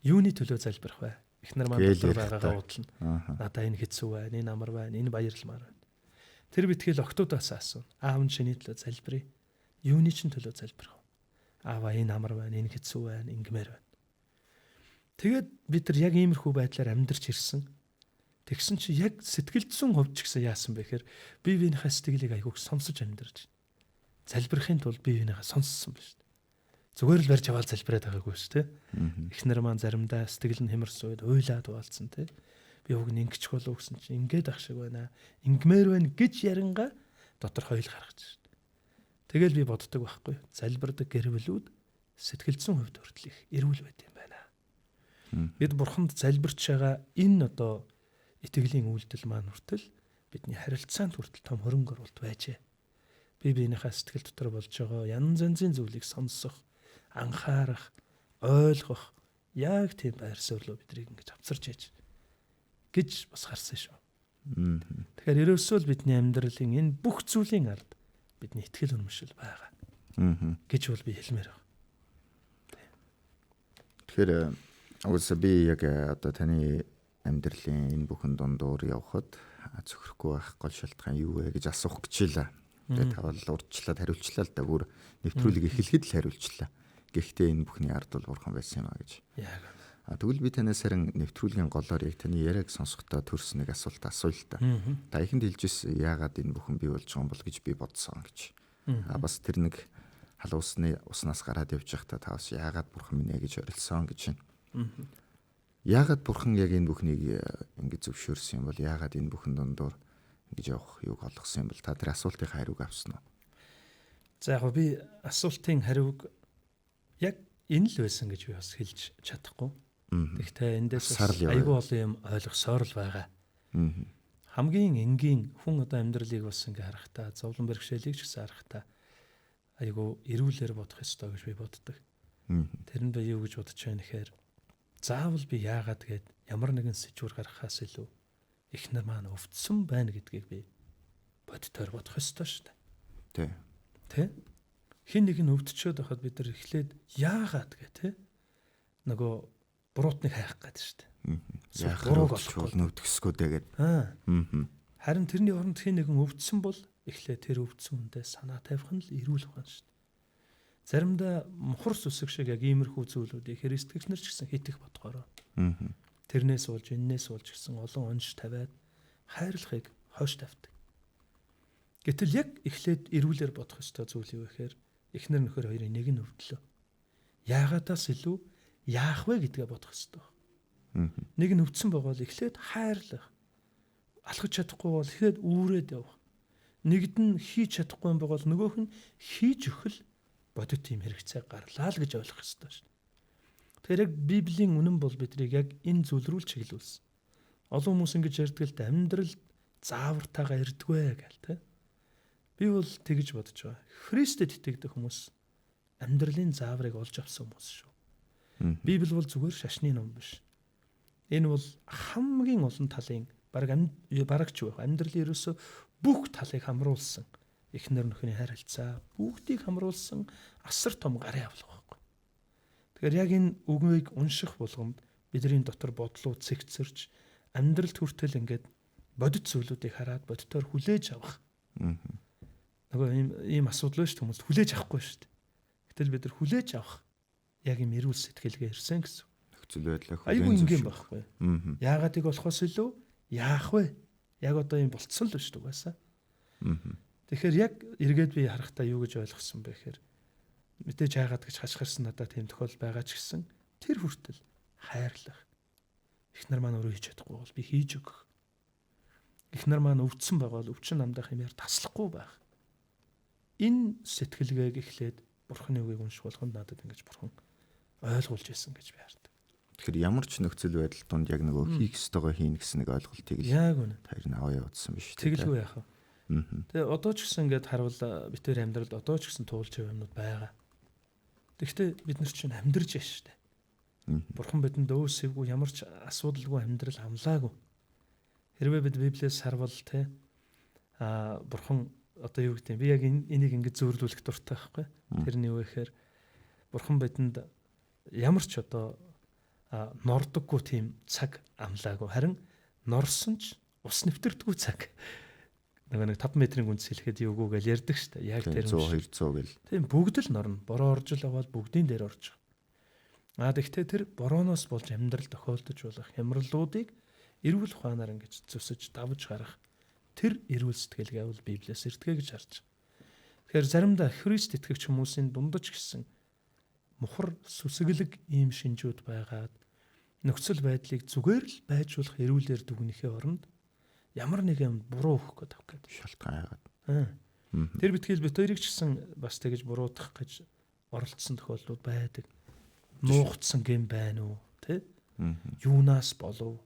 Speaker 2: Юуны төлөө залбирах вэ? Эхнэр маань дотор байгаагаа уудлана. Надаа энэ хэцүү байна, энэ амар байна, энэ баярламаар байна. Тэр битгэл октоудаас асууна. Аав нь чиний төлөө залбирая. Юуны чинь төлөө залбирах вэ? Аава энэ амар байна, энэ хэцүү байна, ингэмээр байна. Тэгээд бид нар яг иймэрхүү байдлаар амьдарч ирсэн. Тэгсэн чи яг сэтгэл зүйн хувьд ч гэсэн яасан бэ гэхээр бие биенийхээ сэтгэлийг айгүйх сонсож амьдарч. Залбирахын тулд бие биенийхээ сонссон байна шүү дээ. Зүгээр л барьж аваад залбираад байгаагүй шүү дээ. Эхнэр маань заримдаа сэтгэл нь хямарсан үед уйлаад уулзсан тий. Би уг нь ингэчих болов гэсэн чинь ингээд ах шиг байна. Ингмээр байна гэж ярингаа дотор хоёул гаргаж шүү дээ. Тэгэл би боддог байхгүй. Залбирдаг гэр бүлүүд сэтгэл зүйн хувьд хүртэл их эрүүл байд юм байна. Бид бурханд залбирч байгаа энэ одоо итгэлийн үйлдэл маань хүртэл бидний харилцаанд хүртэл том хөрөнгө оруулалт байжээ. Би биенийхээ сэтгэл дотор болж байгаа янз янзын зүйлийг сонсох, анхаарах, ойлгох яг тийм байр суурь руу биднийг ингэж авчирч яж гэж бас харсан шүү. Тэгэхээр ерөөсөө л бидний амьдралын энэ бүх зүйлийн ард бидний итгэл үнэмшил байгаа гэж бол би хэлмээр байна.
Speaker 1: Тэгэхээр угсаа би яг одоо таны амьдралын энэ бүхэн дундуур явхад цөхрөхгүй байх гол шалтгаан юу вэ гэж асуух гэжээ. Тэгээд тавал урьдчилаад хариулчлаа л да. Бүр нэвтрүүлэг эхлэхэд л хариулчлаа. Гэхдээ энэ бүхний ард бол бурхан байсан юм а гэж.
Speaker 2: Яг.
Speaker 1: А тэгвэл би танаас харин нэвтрүүлгийн голоор яг таны яриаг сонсохдоо төрсөн нэг асуулт асууя л да. Та ихэнд хэлжсэн яагаад энэ бүхэн бий болж байгаа юм бол гэж би бодсон гэж. А бас тэр нэг халуусны уснаас гараад явж байхдаа та бас яагаад бурхан минь ээ гэж орилсон гэж байна. Яагаад бурхан яг энэ бүхнийг ингэж зөвшөөрсөн юм бол яагаад энэ бүхэн дундуур ингэж явах юуг олгосон юм бол та тэр асуултын хариуг авсан уу?
Speaker 2: За яг би асуултын хариуг яг энэ л байсан гэж би бас хэлж чадахгүй. Тэгэхдээ эндээс айгүй олон юм ойлгосоор л байгаа. Хамгийн энгийн хүн одоо амьдралыг бас ингээ харахтаа, зовлон бэрхшээлийг ч гэсэн харахтаа айгүй эрүүлэр бодох ёстой гэж би боддог. Тэр нь би юу гэж бодож байна гэхээр заавал би яагаад гээд ямар нэгэн сэжүүр гаргахаас илүү эхнэр маань өвдсөн байна гэдгийг би бодтоор бодох ёстой шүү дээ.
Speaker 1: Тэ.
Speaker 2: Тэ? Хин нэг нь өвдчөөд байхад бид нар эхлээд яагаад гэ тэ? Нөгөө буруутныг хайх гээд шүү дээ.
Speaker 1: Яах бурууг олохгүй өвдөхсгөө дээ гээд.
Speaker 2: Аа. Харин тэрний оронд хин нэгэн өвдсөн бол эхлээд тэр өвдсөн хүндээ санаа тавих нь л эрүүл ухаан шүү дээ. Заримдаа мухар сүсэг шиг яг иймэрхүү зүйлүүдийг христтгэгч нар ч гэсэн хитэх бодгоороо. Тэрнээс болж эннээс болж гэсэн олон онш тавиад хайрлахыг хойш тавьдаг. Гэтэл яг эхлээд эрүүлэр бодох ёстой зүйл юу гэхээр эхнэр нөхөр хоёрын нэг нь өвдлөө. Яагаадаас илүү яах вэ гэдгээ бодох ёстой. Нэг нь өвдсөн байгаа бол эхлээд хайрлах. Алхаж чадахгүй бол эхлээд үүрээд явах. Нэгд нь хийж чадахгүй юм байгаа бол нөгөөх нь хийж өгөх л бодит юм хэрэгцээ гарлаа л гэж ойлгох ёстой шүү. Тэгэхээр яг Библийн үнэн бол биднийг яг энэ зүйл рүү чиглүүлсэн. Олон хүмүүс ингэж ярьдаг л да, амьдрал заавартайгаа ирдгвэ гэл тэ. Би бол тэгж бодож байгаа. Христэд итгэдэг хүмүүс амьдралын зааврыг олж авсан хүмүүс шүү. Библи бол зүгээр шашны ном биш. Энэ бол хамгийн олон талын бараг ч юу амьдралын ерөөсөө бүх талыг хамруулсан эхнэр нөхрийн харилцаа бүгдийг хамруулсан асар том гарын авлага байхгүй. Тэгэхээр яг энэ үгийг унших болгонд бидний дотор бодлоо цэгцэрч амьдралд хүртэл ингээд бодит зүйлүүдийг хараад бодитоор хүлээж авах. Нөгөө ийм асуудал шүү дээ, хүмүүс хүлээж авахгүй шүү дээ. Гэтэл бид нар хүлээж авах яг юм эрүүл сэтгэлгээ ирсэн гэсэн.
Speaker 1: Нөхцөл байдлаа
Speaker 2: хүлээн зөвшөөрөх байхгүй. Яагаад иг болохоос илүү яах вэ? Яг одоо юм болцсон л шүү дээ угаасаа. Тэгэхээр яг эргээд би харахтаа юу гэж ойлгосон бэ гэхээр мэдээж яагаад гэж хашгирсан надад тийм тохиол байгаа ч гэсэн тэр хүртэл хайрлах. Эхнэр маань өөрөө хийж чадахгүй бол би хийж өгөх. Эхнэр маань өвдсөн байгаа бол өвчин намдах юмар таслахгүй байх. Энэ сэтгэлгээг эхлээд Бурхны үгийг унших болгонд надад ингэж Бурхан ойлгуулж ирсэн гэж би хардаг.
Speaker 1: Тэгэхээр ямар ч нөхцөл байдал донд яг нөгөө хийх ёстойгоо хийнэ гэсэн нэг ойлголтыг л
Speaker 2: яг үнэ.
Speaker 1: Тэр нь аваа явуулсан биш үү?
Speaker 2: Тэгэлгүй яах вэ? Тэгээ одоо ч гэсэн ингээд харуул битэр амьдралд одоо ч гэсэн туулж байгаа юмнууд байгаа. Тэгэхдээ бид нар чинь амьдарч байна шүү дээ. Бурхан бидэнд өөсөвгүй ямар ч асуудалгүй амьдрал амлаагүй. Хэрвээ бид Библиэс харвал те бурхан одоо юу гэдэг юм, би яг энийг ингэж зөөрлүүлэх дуртай байхгүй. Тэр нь юу гэхээр бурхан бидэнд ямар ч одоо нордоггүй тийм цаг амлаагүй. Харин норсон ч ус нэвтэрдэггүй цаг. Нөгөө нэг 5 метрийн гүнц хэлэхэд юугүй гэж ярьдаг шүү дээ. Яг тэр
Speaker 1: 100 200 гэл.
Speaker 2: Тийм бүгд л норно. Бороо орж л байгаа бол бүгдийн дээр орж байгаа. Тэгтээ тэр борооноос болж амьдрал тохиолдож болох хямралуудыг эрүүл ухаанаар ингэж зүсэж давж гарах тэр эрүүл сэтгэлгээ бол Библиэс ирдэг гэж харж байгаа. Тэгэхээр заримдаа Христ итгэгч хүмүүсийн дундаж гэсэн мухар сүсэглэг ийм шинжүүд байгаад нөхцөл байдлыг зүгээр л байж болох эрүүлэр дүгнэхийн оронд ямар нэг юм буруу өгөх гээд авах гээд
Speaker 1: шалтгаан яагаад.
Speaker 2: Тэр битгийл бит хоёрыг ч гэсэн бас тэгэж буруутгах гэж оролцсон тохиолдлууд байдаг. Нуугдсан гэм байна уу, тэ? Юунаас болов?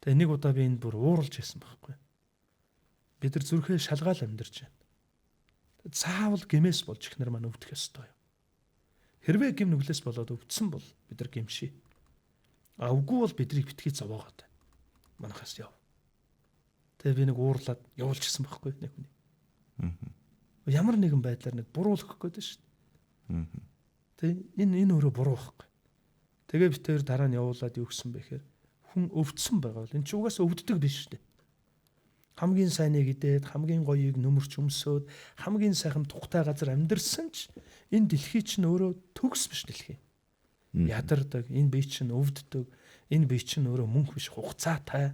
Speaker 2: Тэгээ нэг удаа би энд бүр ууралж байсан байхгүй. Бид нар зүрхээ шалгаал амьдарч байна. Заавал гэмээс болж ихнэр маань өвдөх ёстой юм. Хэрвээ гэм нүглээс болоод өвдсөн бол бид нар гэмшээ. А үгүй бол бидрийг битгий зовоогоод. Манахаас яв. Тэгээ би нэг уурлаад явуулчихсан байхгүй нэг хүний. Ямар нэгэн байдлаар нэг буруулах гээд шүү дээ. Тэ энэ өөрөө буруу байхгүй. Тэгээ бид тэр дараа нь явуулаад юу гэсэн бэ гэхээр хүн өвдсөн байгаа бол энэ ч угаасаа өвддөг биш шүү дээ. Хамгийн сайныг идээд, хамгийн гоёыг нөмөрч өмсөөд, хамгийн сайхан тухтай газар амьдарсан ч энэ дэлхий чинь өөрөө төгс биш дэлхий. Ядардаг, энэ бие чинь өвддөг, энэ бие чинь өөрөө мөнх биш хугацаатай.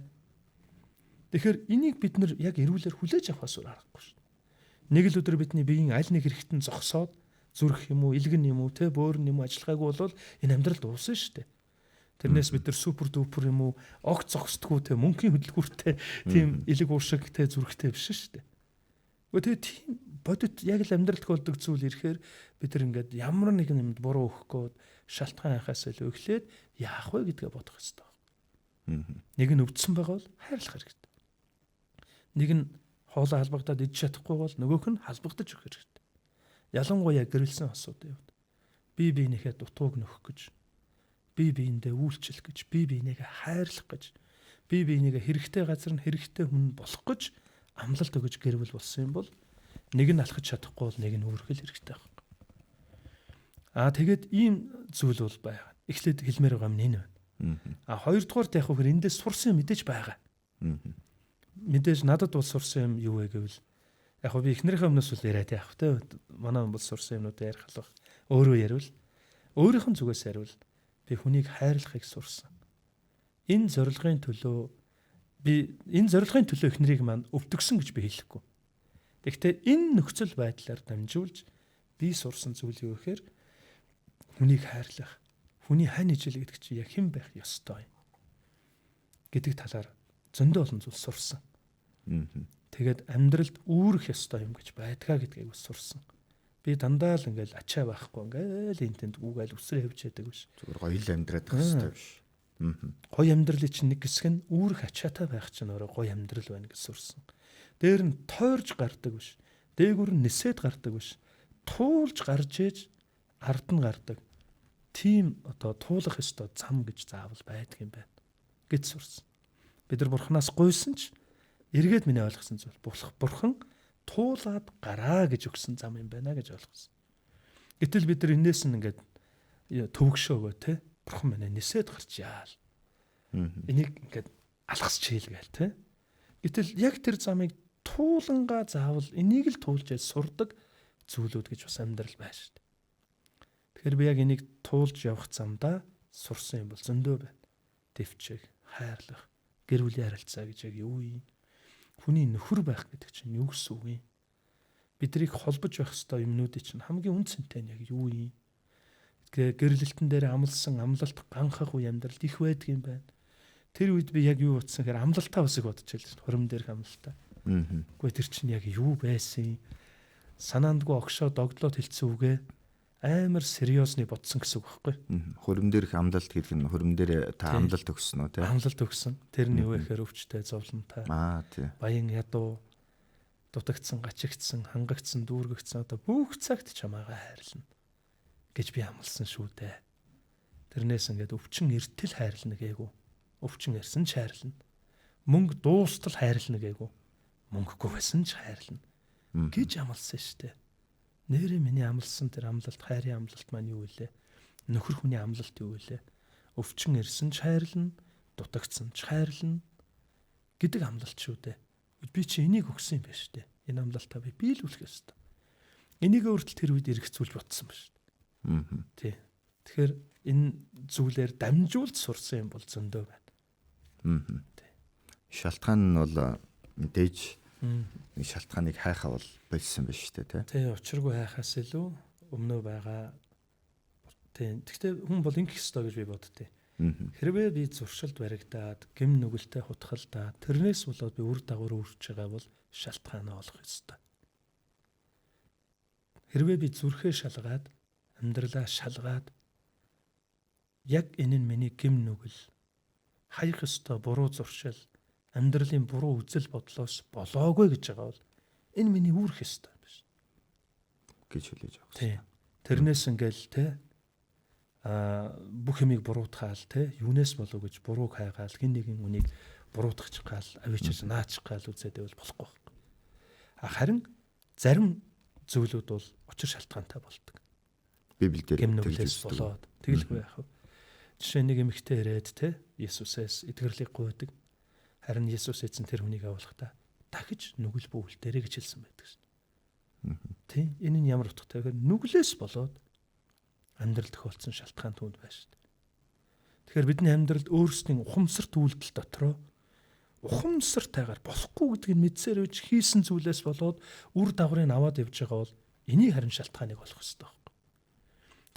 Speaker 2: Тэгэхээр энийг бид нар яг эрүүлэр хүлээж авахаас өөр аргагүй шүү дээ. Нэг л өдөр бидний биеийн аль нэг хэрэгтэн зогсоод зүрх юм уу, илгэн юм уу, тэ бөөр юм уу ажиллагаагүй бол энэ амьдрал дуусна шүү дээ. Тэрнээс бид нар супер дүүпер юм уу, огт зогсдгоо тэ мөнхийн хөдөлгүүртэй тийм элэг уушиг тэ зүрхтэй биш шүү дээ. Гэхдээ тэгээ тийм бодит яг л амьдрал тохиолдог зүйл ирэхээр бид нар ингээд ямар нэгэн юмд буруу өгөх гээд шалтгаан хайхаас илүү эхлээд яах вэ гэдгээ бодох хэрэгтэй байна. Нэг нь өвдсөн байгаа бол хайрлах хэрэгтэй. Нэг нь хоолой халбагдаад идэж чадахгүй бол нөгөөх нь халбагдаж өгөх хэрэгтэй. Ялангуяа гэрэлсэн асуудал явд. Би биенийхээ дутууг нөхөх гэж, би биендээ үйлчлэх гэж, би биенийгээ хайрлах гэж, би биенийгээ хэрэгтэй газар нь хэрэгтэй хүн болох гэж амлалт өгөж гэрвэл болсон юм бол нэг нь алхаж чадахгүй бол нэг нь өөрөх л хэрэгтэй байхгүй. Аа тэгээд ийм зүйл бол байгаа. Эхлээд хэлмээр байгаа юм энэ байна. Аа хоёрдугаарт яг хөхөр эндээс сурсан юм мэдээж байгаа. Мэдээж надад бол сурсан юм юу вэ гэвэл яг хөө би эхнэрийнхээ өмнөөс бол яриад яах вэ? Манай хүн бол сурсан юмнуудаа ярих албах. Өөрөө ярил. Өөрийнх нь зүгээс ярил. Би хүнийг хайрлахыг сурсан. Энэ зорилгын төлөө би энэ зорилгын төлөө эхнэрийг маань өвтгсөн гэж би хэлэхгүй. Тэгэхдээ энэ нөхцөл байдлаар дамжуулж би сурсан зүйл юу гэхээр хүнийг хайрлах, хүний хань ижил гэдэг чинь яг хэн байх ёстой гэдэг талаар зөндөө олон зүйл сурсан. Тэгээд амьдралд үүрэх ёстой юм гэж байдгаа гэдгийг бас сурсан. Би дандаа л ингээл ачаа байхгүй ингээл энэ тэнд гүгээл үсрээ хөвч яадаг биш.
Speaker 1: Зүгээр гоё л амьдраад байх ёстой биш.
Speaker 2: Гоё амьдралын чинь нэг хэсэг нь үүрэх ачаатай байх чинь өөрөө гоё амьдрал байна гэж сурсан. Дээр нь тойрж гардаг биш. Дээгүр нь нисээд гардаг биш. Туулж гарч ээж ард нь гардаг. Тийм одоо туулах ёстой зам гэж заавал байдаг юм байна гэж сурсан. Бид нар бурхнаас гуйсан ч эргээд миний ойлгосон зүйл бурхан туулаад гараа гэж өгсөн зам юм байна гэж ойлгосон. Гэтэл бид нар энээс нь ингээд төвөгшөөгөө те бурхан манай нисээд гарч яал. Энийг ингээд алхасч хийлгээл те. Гэтэл яг тэр замыг туулангаа заавал энийг л туулж яж сурдаг зүйлүүд гэж бас амьдрал байна шүү дээ. Тэгэхээр би яг энийг туулж явах замдаа сурсан юм бол зөндөө байна. Дэвчэг, хайрлах, гэр бүлийн харилцаа гэж яг юу юм? Хүний нөхөр байх гэдэг чинь юу гэсэн үг юм? Биднийг холбож байх ёстой юмнуудын чинь хамгийн үн цэнтэй нь яг юу юм? Гэрлэлтэн дээр амлсан амлалт ганхах үе амьдралд их байдаг юм байна. Тэр үед би яг юу утсан гэхээр амлалтаа бас их бодож байлаа. Хурим дээрх амлалтаа. Үгүй тэр чинь яг юу байсан юм? Санаандгүй огшоо догдлоод хэлсэн үгээ амар сериосны бодсон гэсэн үг байхгүй.
Speaker 1: Хурим дээрх амлалт гэдэг нь хурим дээр та амлалт өгсөн үү те?
Speaker 2: Амлалт өгсөн. Тэр нь юу гэхээр өвчтэй, зовлонтой.
Speaker 1: Аа тий.
Speaker 2: Баян ядуу дутагдсан, гачигдсан, хангагдсан, дүүргэгдсэн одоо бүх цагт чамаагаа хайрлана гэж би амласан шүү дээ. Тэрнээс ингээд өвчин эртэл хайрлана гээгүй. Өвчин ирсэн ч хайрлана. Мөнгө дуустал хайрлана гээгүй. Мөнгөгүй байсан ч хайрлана гэж амласан шүү дээ. Нэрээ миний амласан тэр амлалт, хайрын амлалт маань юу вэ? Нөхөр хүний амлалт юу вэ? Өвчин ирсэн ч хайрлана, дутагдсан ч хайрлана гэдэг амлалт шүү дээ. Би чи энийг өгсөн юм байна шүү дээ. Энэ амлалтаа би биелүүлэх ёстой. Энийг өөртөл тэр үед эргэцүүлж бодсон ба шүү дээ. Тий. Тэгэхээр энэ зүйлээр дамжуулж сурсан юм бол зөндөө байна.
Speaker 1: Тий. Шалтгаан нь бол мэдээж нэг шалтгааныг хайхаа бол болсон байна шүү дээ, тий.
Speaker 2: Тий, учиргүй хайхаас илүү өмнөө байгаа. Тий. Гэхдээ хүн бол ингэх ёстой гэж би боддتي. Хэрвээ би зуршилд баригдаад, гэм нүгэлтэй хутгалдаад, тэрнээс болоод би үр дагавар үүсэж байгаа бол шалтгаанаа олох ёстой. Хэрвээ би зүрхээ шалгаад, амьдралаа шалгаад, яг энэ нь миний гэм нүгэл, хаях ёстой буруу зуршил, амьдралын буруу үзэл бодлоос болоогүй гэж байгаа бол энэ миний үүрэх ёстой юм биш
Speaker 1: гэж хүлээж авах ёстой.
Speaker 2: Тэрнээс ингээл те бүх юмыг буруутгаал те юунаас болов гэж бурууг хайгаал, хин нэгэн үнийг буруутгах гал, авичиж наачих гал үзээд байвал болохгүй байхгүй. А харин зарим зүйлүүд бол учир шалтгаантай болдог.
Speaker 1: Библиэлд
Speaker 2: тэгж болоод тэгэлгүй яах вэ? Жишээ нэг эмэгтэй ирээд те Есүсээс эдгэрлийг гуйдаг. Харин Есүс эзэн тэр хүнийг авлахдаа дахиж нүгэл бүү үлдээрэй гэж хэлсэн байдаг шин. Тий, энэ нь ямар утгатай вэ гэхээр нүглээс болоод амьдрал тохиолдсон шалтгаан түүнд байна шүү дээ. Тэгэхээр бидний амьдралд өөрсдийн ухамсарт үйлдэл дотроо ухамсартайгаар болохгүй гэдгийг мэдсээр байж хийсэн зүйлээс болоод үр дагаврыг аваад явж байгаа бол энийг харин шалтгааныг олох ёстой байхгүй.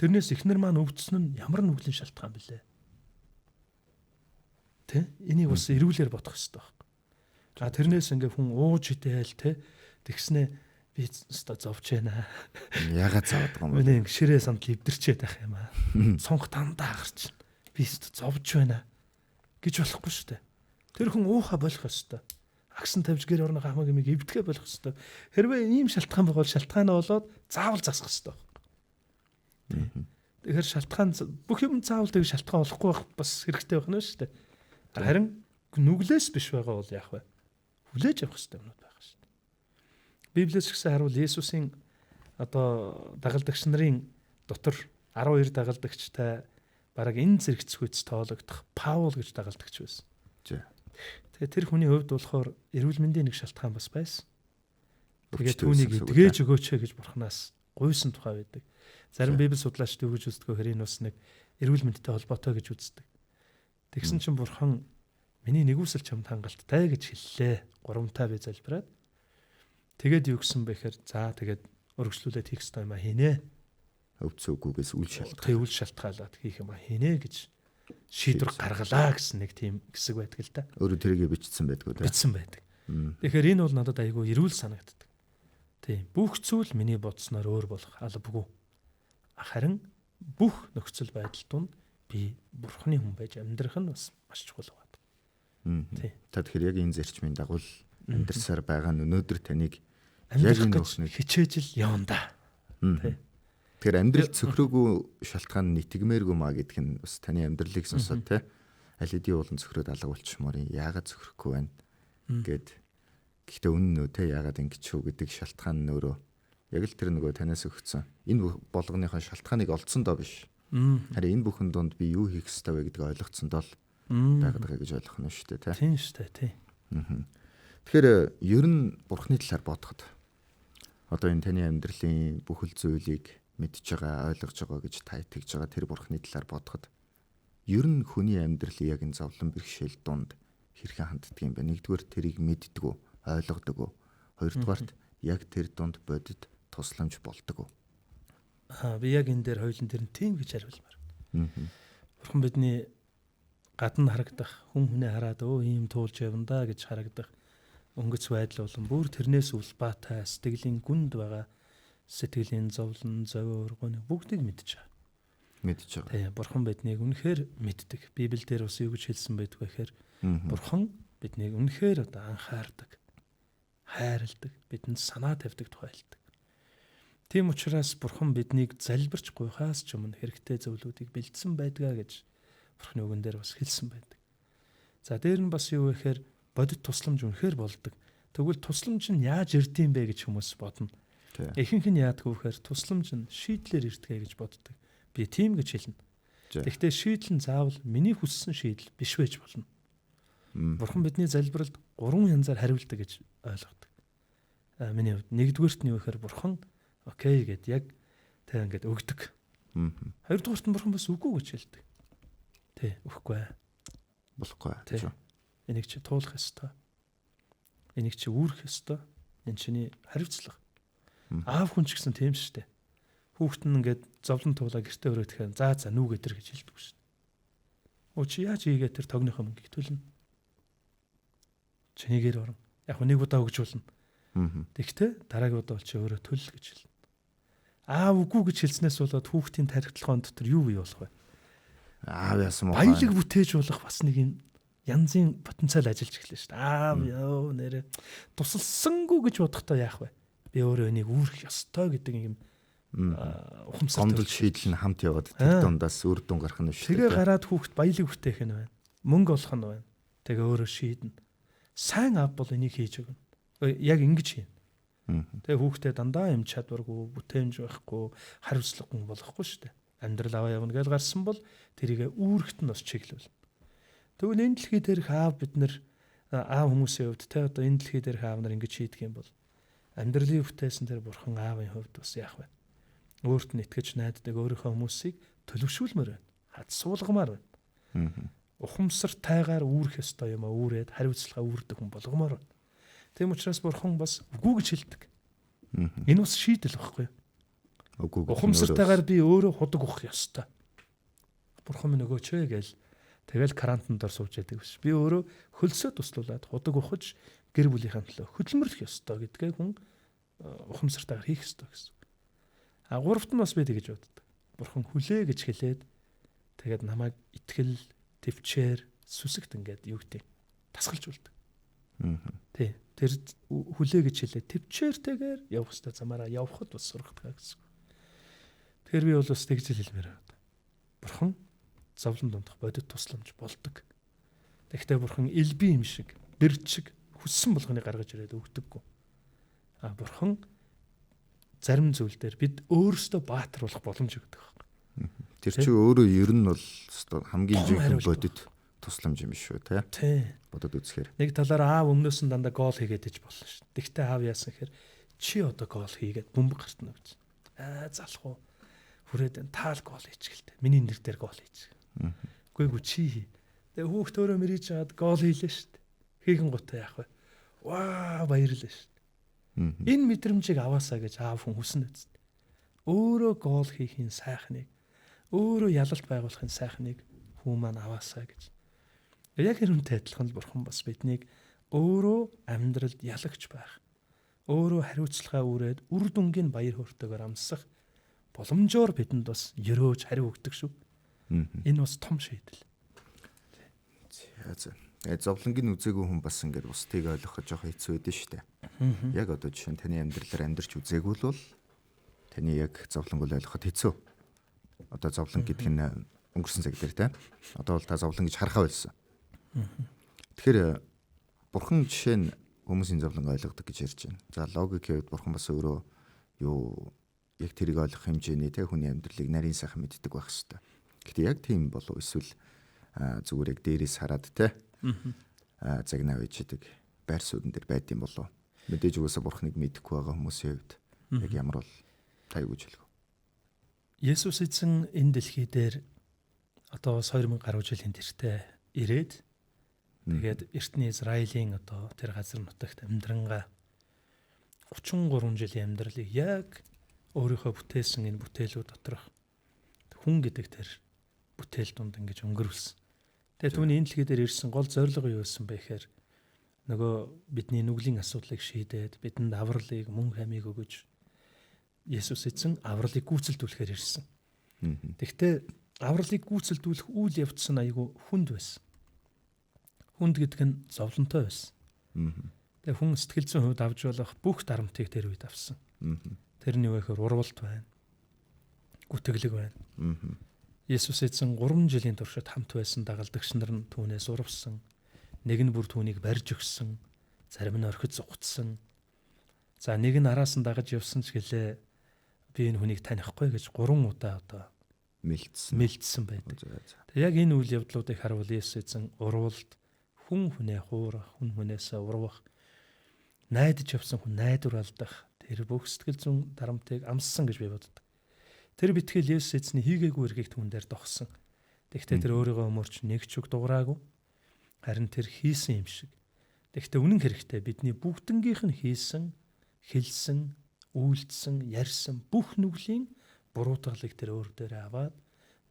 Speaker 2: Тэрнээс эхнэр маань өвдсөн нь ямар нүглийн шалтгаан бilé? Тэ? Энийг бас эрүүлэр бодох ёстой байхгүй. А тэрнээс ингээ хүн ууж идээл тэ тэгснэ би өстой зовж байна.
Speaker 1: Ягаад зовоод байгаа юм бэ?
Speaker 2: Миний ингээ ширээ сандал эвдэрчээд байх юм аа. Цонх дандаа гарч. Би өстой зовж байна гэж болохгүй шүү дээ. Тэр хүн ууха болох ёстой. Агсан тавьж гэр орныхоо хамаг юмыг эвдэхэ болох ёстой. Хэрвээ ийм шалтгаан байгаа бол шалтгаанаа болоод заавал засах ёстой байхгүй. Тэгэхээр шалтгаан бүх юм заавал тэг шалтгаан болохгүй байх бас хэрэгтэй байх нь шүү дээ. Харин нүглээс биш байгаа бол яах вэ? Хүлээж авах ёстой юмнууд байгаа шүү дээ. Библиэс гэсэн харуул Есүсийн одоо дагалдагч нарын дотор 12 дагалдагчтай бараг энэ зэрэгцгүйц тоологдох Паул гэж дагалдагч байсан. Тэгээ тэр хүний хувьд болохоор эрүүл мэндийн нэг шалтгаан бас байсан. Тэгээд түүнийг эдгэж өгөөч гэж бурхнаас гуйсан тухай байдаг. Зарим библи судлаачид юу гэж үздэг вэ гэхээр энэ бас нэг эрүүл мэндтэй холбоотой гэж үздэг. Тэгсэн чинь бурхан миний нэгүсэл чамд хангалттай гэж хэллээ. Гурамтаа би залбираад. Тэгээд юу гэсэн бэ гэхээр за тэгээд өргөжлүүлээд хийх ёстой юм а хийнэ.
Speaker 1: Өвдсөн үгүйгээс үл шалтгаал.
Speaker 2: Тэг үл шалтгаалаад хийх юм а хийнэ гэж шийдвэр гаргалаа гэсэн нэг тийм хэсэг байдаг л да.
Speaker 1: Өөрөө тэрийгэ бичсэн байдгүй тийм.
Speaker 2: Бичсэн байдаг. Тэгэхээр энэ бол надад айгүй эрүүл санагддаг. Тийм. Бүх зүйл миний бодсноор өөр болох албагүй. Харин бүх нөхцөл байдал донд би бурхны хүн байж амьдрах нь бас маш чухал байна.
Speaker 1: Тийм. Та тэгэхээр яг энэ зарчмын дагуу амьдрсаар байгаа нь өнөөдөр таныг яг энэ
Speaker 2: бүхнийг хичээж л явна да.
Speaker 1: Тийм. Тэгэхээр амьдрал цөхрөөгүй шалтгаан нь итгэмээргүй маа гэдг нь бас таны амьдралыг сонсоод те аль хэдийн уулан цөхрөөд алга болчихмоор яагаад цөхрөхгүй байна гэд. Гэхдээ үнэн үү те яагаад ингэж үү гэдэг шалтгаан нь өөрөө яг л тэр нөгөө танаас өгсөн энэ болгоныхоо шалтгааныг олдсон доо биш. Харин энэ бүхэн дунд би юу хийх ёстой вэ гэдгийг ойлгоцсон доо л байгаад байгаа гэж ойлгох нь шүү дээ те.
Speaker 2: Тийм шүү дээ тий.
Speaker 1: Тэгэхээр ер нь бурхны талаар бодоход одоо энэ таны амьдралын бүхэл зүйлийг мэдж байгаа, ойлгож байгаа гэж та итгэж байгаа тэр бурхны талаар бодоход ер нь хүний амьдралын яг энэ зовлон бэрхшээл дунд хэрхэн ханддаг юм бэ? Нэгдүгээр тэрийг мэддэг үү, ойлгодог уу? Хоёрдугаарт яг тэр дунд бодит тусламж болдог уу?
Speaker 2: Би яг энэ дээр хоёулын тэр нь тийм гэж хариулмаар. Бурхан бидний гадна харагдах хүн хүнээ хараад өө ийм туулж явна да гэж харагдах өнгөц байдал болон бүр тэрнээс улбаатай сэтгэлийн гүнд байгаа сэтгэлийн зовлон, зовиор, гуны бүгдийг мэдж байгаа.
Speaker 1: Мэдж байгаа.
Speaker 2: Тийм, бурхан биднийг үнэхээр мэддэг. Библиэлд бас юу гэж хэлсэн байдаг вэ гэхээр бурхан биднийг үнэхээр одоо анхаардаг, хайрладаг, бидэнд санаа тавьдаг тухай хэлдэг. Тийм учраас бурхан биднийг залбирч гуйхаас ч өмнө хэрэгтэй зөвлүүдийг бэлдсэн байдгаа гэж бурханы үгэн дээр бас хэлсэн байдаг. За дээр нь бас юу вэ гэхээр Бодит тусламж үнэхээр болдог. Тэгвэл тусламж нь яаж ирдэм бэ гэж хүмүүс бодно. Ихэнх нь яадаг вэ гэхээр тусламж нь шийдлэр ирдэг гэж боддог. Би тийм гэж хэлнэ. Тэгэхдээ шийдэл нь заавал миний хүссэн шийдэл биш байж болно. Бурхан бидний залбиралд 3 янзаар хариулдаг гэж ойлгодог. Миний хувьд нэгдүгээрт нь юу гэхээр Бурхан окей гэд яг тэг ингээд өгдөг. Хоёрдугаарт нь Бурхан бас үгүй гэж хэлдэг. Тэ, өгөхгүй.
Speaker 1: Болохгүй гэж.
Speaker 2: Энийг чи туулах ёстой. Энийг чи үүрэх ёстой. Энэ чиний хариуцлага. Аав хүн ч гэсэн тийм шүү дээ. Хүүхэд нь ингээд зовлон туулаа гэртээ өрөөд тэгэхээр за за нүг өдр гэж хэлдэг шүү дээ. Өө чи яаж хийгээ тэр тогныхоо мөнгийг төлнө. Чинийгээр орон. Яг нэг удаа өгж болно. Тэгэхдээ дараагийн удаа бол чи өөрөө төл гэж хэлнэ. Аав үгүй гэж хэлснээс болоод хүүхдийн тархитлагын дотор юу бий болох вэ?
Speaker 1: Аав яасан мó.
Speaker 2: Баялаг бүтээж болох бас нэг юм янзын потенциал ажиллаж эхэлнэ шүү дээ. Аав ёо нэрэ тусалсангүй гэж бодохдоо яах вэ? Би өөрөө энийг үүрэх ёстой гэдэг юм ухамсар
Speaker 1: гомдол шийдэл нь хамт яваад тэр дундаас үр дүн гарах нь шүү дээ.
Speaker 2: Тэгээ гараад хүүхд баялаг бүтээх нь байна. Мөнгө олох нь байна. Тэгээ өөрөө шийднэ. Сайн аав бол энийг хийж өгнө. Яг ингэж хийнэ. Тэгээ хүүхдээ дандаа юм чадваргүй, бүтээмж байхгүй, хариуцлагагүй болохгүй шүү дээ. Амьдрал аваа явна гэж гарсан бол тэрийг үүрэгт нь бас чиглүүл. Тэгвэл энэ дэлхий дээрх аав бид нар аав хүмүүсийн хувьд те одоо энэ дэлхий дээрх аав нар ингэж хийдэг юм бол амьдралын бүтээсэн тэр бурхан аавын хувьд бас яах вэ? Өөрт нь итгэж найддаг өөрийнхөө хүмүүсийг төлөвшүүлмээр байна. Хадсуулгамаар байна. Ухамсартайгаар үүрэх ёстой юм а үүрээд хариуцлага үүрдэг хүн болгомоор байна. Тийм учраас бурхан бас үгүй гэж хэлдэг. Энэ бас шийдэл байхгүй юу?
Speaker 1: Үгүй.
Speaker 2: Ухамсартайгаар би өөрөө худаг ухах ёстой. Бурхан минь өгөөч ээ гээл тэгэл карантин дор сууж яадаг биш. Би өөрөө хөлсөө туслуулад худаг ухаж гэр бүлийнхээ төлөө хөдөлмөрлөх ёстой гэдгээ хүн ухамсартайгаар хийх ёстой гэсэн. А гуравт нь бас би тэгэж боддог. Бурхан хүлээ гэж хэлээд тэгээд намайг итгэл, төвчээр, сүсэгт ингээд юу гэдэг тасгалж үлдэг. Тий. Тэр хүлээ гэж хэлээд төвчээртэйгээр явах ёстой замаараа явхад бас сургадаг гэсэн. Тэгэхээр би бол бас тэгж хэлмээр байна. Бурхан зовлон дундах бодит тусламж болдог. Тэгэхдээ бурхан элбэн юм шиг, бэрч шиг хүссэн болгоныг гаргаж ирээд өгдөггүй. А бурхан зарим зүйл дээр бид өөрсдөө баатар болох боломж өгдөг байхгүй.
Speaker 1: Тэр чи өөрөө ер нь бол хамгийн жинхэнэ бодит тусламж юм шүү те.
Speaker 2: Тий.
Speaker 1: Бодод үзэхээр.
Speaker 2: Нэг талаар аав өмнөөс нь дандаа гол хийгээд иж болно шүү. Тэгтээ аав яасан гэхээр чи одоо гол хийгээд бөмбөг гартна гэж. Аа залах уу. Хүрээд таал гол хийчихэлтэй. Миний нэр дээр гол хийчих. Үгүй гүү чи хий. Тэгээ хүүхд өөрөө мэрийж чаад гол хийлээ шүү дээ. Хийхэн гутаа яах вэ? Ваа баярлаа шүү. Энэ мэдрэмжийг аваасаа гэж аав хүн хүснэ үст. Өөрөө гол хийхийн сайхныг, өөрөө ялалт байгуулахын сайхныг хүн маань аваасаа гэж. Яг хэрвээ адилхан л бурхан бас биднийг өөрөө амьдралд ялагч байх, өөрөө хариуцлагаа үүрээд үр дүнгийн баяр хөөртэйгээр амсах боломжоор бидэнд бас ерөөж хариу өгдөг шүү. Энэ бас том шийдэл.
Speaker 1: За. Зовлонгийн үзээгүй хүн бас ингээд бусдыг ойлгоход жоохон хэцүү байдаг шүү дээ. Яг одоо жишээ нь таны амьдралаар амьдарч үзээгүй л бол таны яг зовлонг ойлгоход хэцүү. Одоо зовлон гэдэг нь өнгөрсөн цаг дээр те. Одоо бол та зовлон гэж харахаа болсон. Тэгэхээр бурхан жишээ нь хүмүүсийн зовлонг ойлгодог гэж ярьж байна. За логикийн хувьд бурхан бас өөрөө юу яг тэрийг ойлгох хэмжээний те хүний амьдралыг нарийн сайхан мэддэг байх хэвээр. Гэтэ яг тийм болов эсвэл зүгээр яг дээрээс хараад те загнаа байж идэг байр суурин дээр байд юм болов. Мэдээж угаасаа бурхныг мэдэхгүй байгаа хүмүүсийн хувьд яг ямар бол та юу гэж хэлэх вэ?
Speaker 2: Есүс эзэн энэ дэлхий дээр одоо бас 2000 гаруй жилийн тэртээ ирээд тэгээд эртний Израилийн одоо тэр газар нутагт амьдрангаа 33 жилийн амьдралыг яг өөрийнхөө бүтээсэн энэ бүтээлүүд доторх хүн гэдэг тэр бүтээл дунд ингэж өнгөрүүлсэн. Тэгээ түүний энэ дэлхий дээр ирсэн гол зорилго юу байсан бэ гэхээр нөгөө бидний нүглийн асуудлыг шийдээд бидэнд авралыг мөн хамийг өгөж Есүс эзэн авралыг гүйцэлдүүлэхээр ирсэн. Тэгтээ авралыг гүйцэлдүүлэх үйл явц нь айгүй хүнд байсан. Хүнд гэдэг нь зовлонтой байсан. Тэгээ хүн сэтгэл зүйн хувьд авч болох бүх дарамтыг тэр үед авсан. Тэр нь юу гэхээр урвалт байна. Гүтгэлэг байна. Есүс эзэн 3 жилийн туршид хамт байсан дагалдагч нар нь түүнээс урвсан. Нэг нь бүр түүнийг барьж өгсөн, зарим нь орхиж зугтсан. За нэг нь араас нь дагаж явсан ч гэлээ би энэ хүнийг танихгүй гэж 3 удаа одоо мэлдсэн байдаг. Тэг яг энэ үйл явдлуудыг харуул Есүс эзэн уруулд хүн хүнээ хуурах, хүн хүнээсээ урвах, найдаж явсан хүн найдвар алдах, тэр бүх сэтгэл зүйн дарамтыг амссан гэж би боддог. Тэр битгэл Есүс эзний хийгээгүй эргийг түүн дээр догсон. Тэгвэл тэр өөрийгөө өмөрч нэг ч үг дуграагүй. Харин тэр хийсэн юм шиг. Тэгвэл үнэн хэрэгтээ бидний бүгднгийнх нь хийсэн, хэлсэн, үйлдсэн, ярьсан бүх нүглийн буруутгалыг тэр өөр дээрээ аваад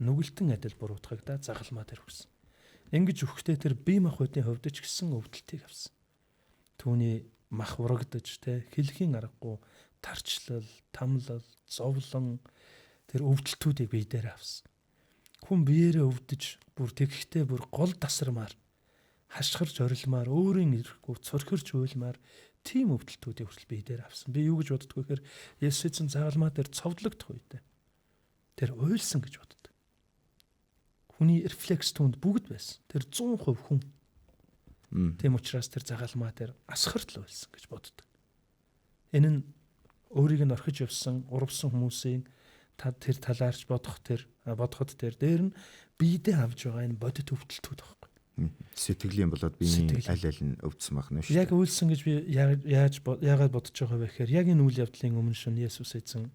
Speaker 2: нүгэлтэн адил буруутгагдаа загалмаа дээр өгсөн. Ингэж өгөхдөө тэр бие махбодын хувьд ч гэсэн өвдөлтийг авсан. Түүний мах урагдаж те хэлхийн аргагүй тарчлал, тамлал, зовлон тэр өвдөлтүүдийг бие дээр авсан. Хүн биеэрээ өвдөж бүр тэгэхдээ бүр гол тасармаар хашгирч орилмаар өөрийн ирэхгүй цорхирч уйлмаар тийм өвдөлтүүдийг хүртэл бие дээр авсан. Би юу гэж боддгоо гэхээр Есүс эзэн загалмаа дээр цовдлогдох үедээ тэр уйлсан гэж боддог. Хүний рефлекс түүнд бүгд байсан. Тэр 100% хүн. Тийм учраас тэр загалмаа дээр асхартал уйлсан гэж боддог. Энэ нь өөрийг нь орхиж явсан, урвсан хүмүүсийн тэр талаарч бодох тэр бодоход тэр дээр нь биедээ авж байгаа энэ бодит өвдөлтүүд байхгүй.
Speaker 1: Сэтгэлийн болоод биеийн аль аль нь өвдсөн байх нь шүү
Speaker 2: дээ. Яг үйлсэн гэж би яаж яагаад бодож байгаа вэ гэхээр яг энэ үйл явдлын өмнө шөнө Есүс эзэн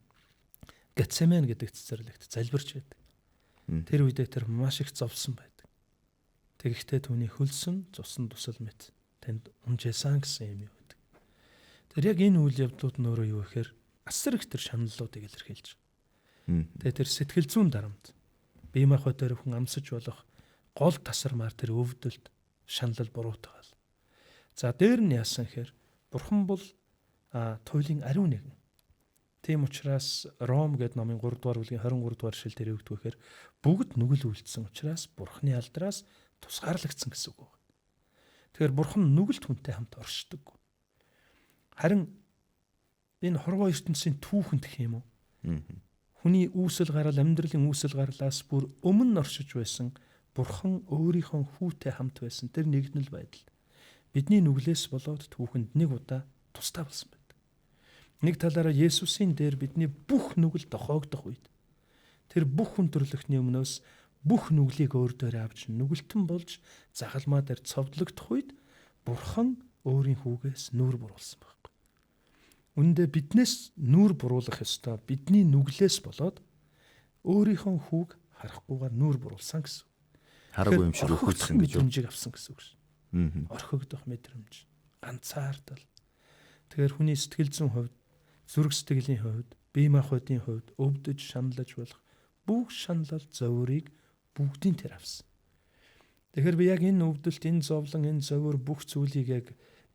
Speaker 2: Гетсемен гэдэг цэцэрлэгт залбирч байдаг. Тэр үедээ тэр маш их зовсон байдаг. Тэгэхдээ түүний хөлсөн цусан тусал мэт танд унжээсэн гэсэн юм юу гэдэг. Тэр яг энэ үйл явдлууд нь өөрөө юу гэхээр асар их тэр шаналлуудыг илэрхийлж байгаа. Тэгээ тэр сэтгэл зүйн дарамт бие махбодоор хүн амсаж болох гол тасармаар тэр өвдөлт шаналл буруутгаал. За дээр нь яасан гэхээр бурхан бол туйлын ариун нэгэн. Тийм учраас Ром гэдэг номын 3 дугаар бүлгийн 23 дугаар ишлэл дээр юу гэдэг вэ гэхээр бүгд нүгэл үйлдсэн учраас бурханы алдраас тусгаарлагдсан гэсэн үг байна. Тэгэхээр бурхан нүгэлт хүнтэй хамт оршдог. Харин энэ хорвоо ертөнцийн түүхэнд гэх юм уу? Хүний үүсэл гарал, амьдралын үүсэл гарлаас бүр өмнө оршиж байсан бурхан өөрийнхөө хүүтэй хамт байсан тэр нэгдэл байдал бидний нүглээс болоод түүхэнд нэг удаа тусдаа болсон байдаг. Нэг талаараа Есүсийн дээр бидний бүх нүгэл дохоогдох үед тэр бүх хүн төрлөختний өмнөөс бүх нүглийг өөр дээр авч нүгэлтэн болж загалмаа дээр цовдлогдох үед бурхан өөрийн хүүгээс нүур буруулсан байхгүй. Үүндээ биднээс нүур буруулах ёстой бидний нүглээс болоод өөрийнхөө хүүг харахгүйгээр нүур буруулсан гэсэн.
Speaker 1: Хараагүй юм шиг өхөлсөн
Speaker 2: гэж мэдрэмжийг авсан гэсэн үг шин. Орхигдох мэдрэмж, ганцаардал. Тэгэхээр хүний сэтгэл зүйн хувьд, зүрх сэтгэлийн хувьд, бие махбодын хувьд өвдөж шаналж болох бүх шаналл зовирыг бүгдийн тэр авсан. Тэгэхээр би яг энэ өвдөлт, энэ зовлон, энэ зовир бүх зүйлийг яг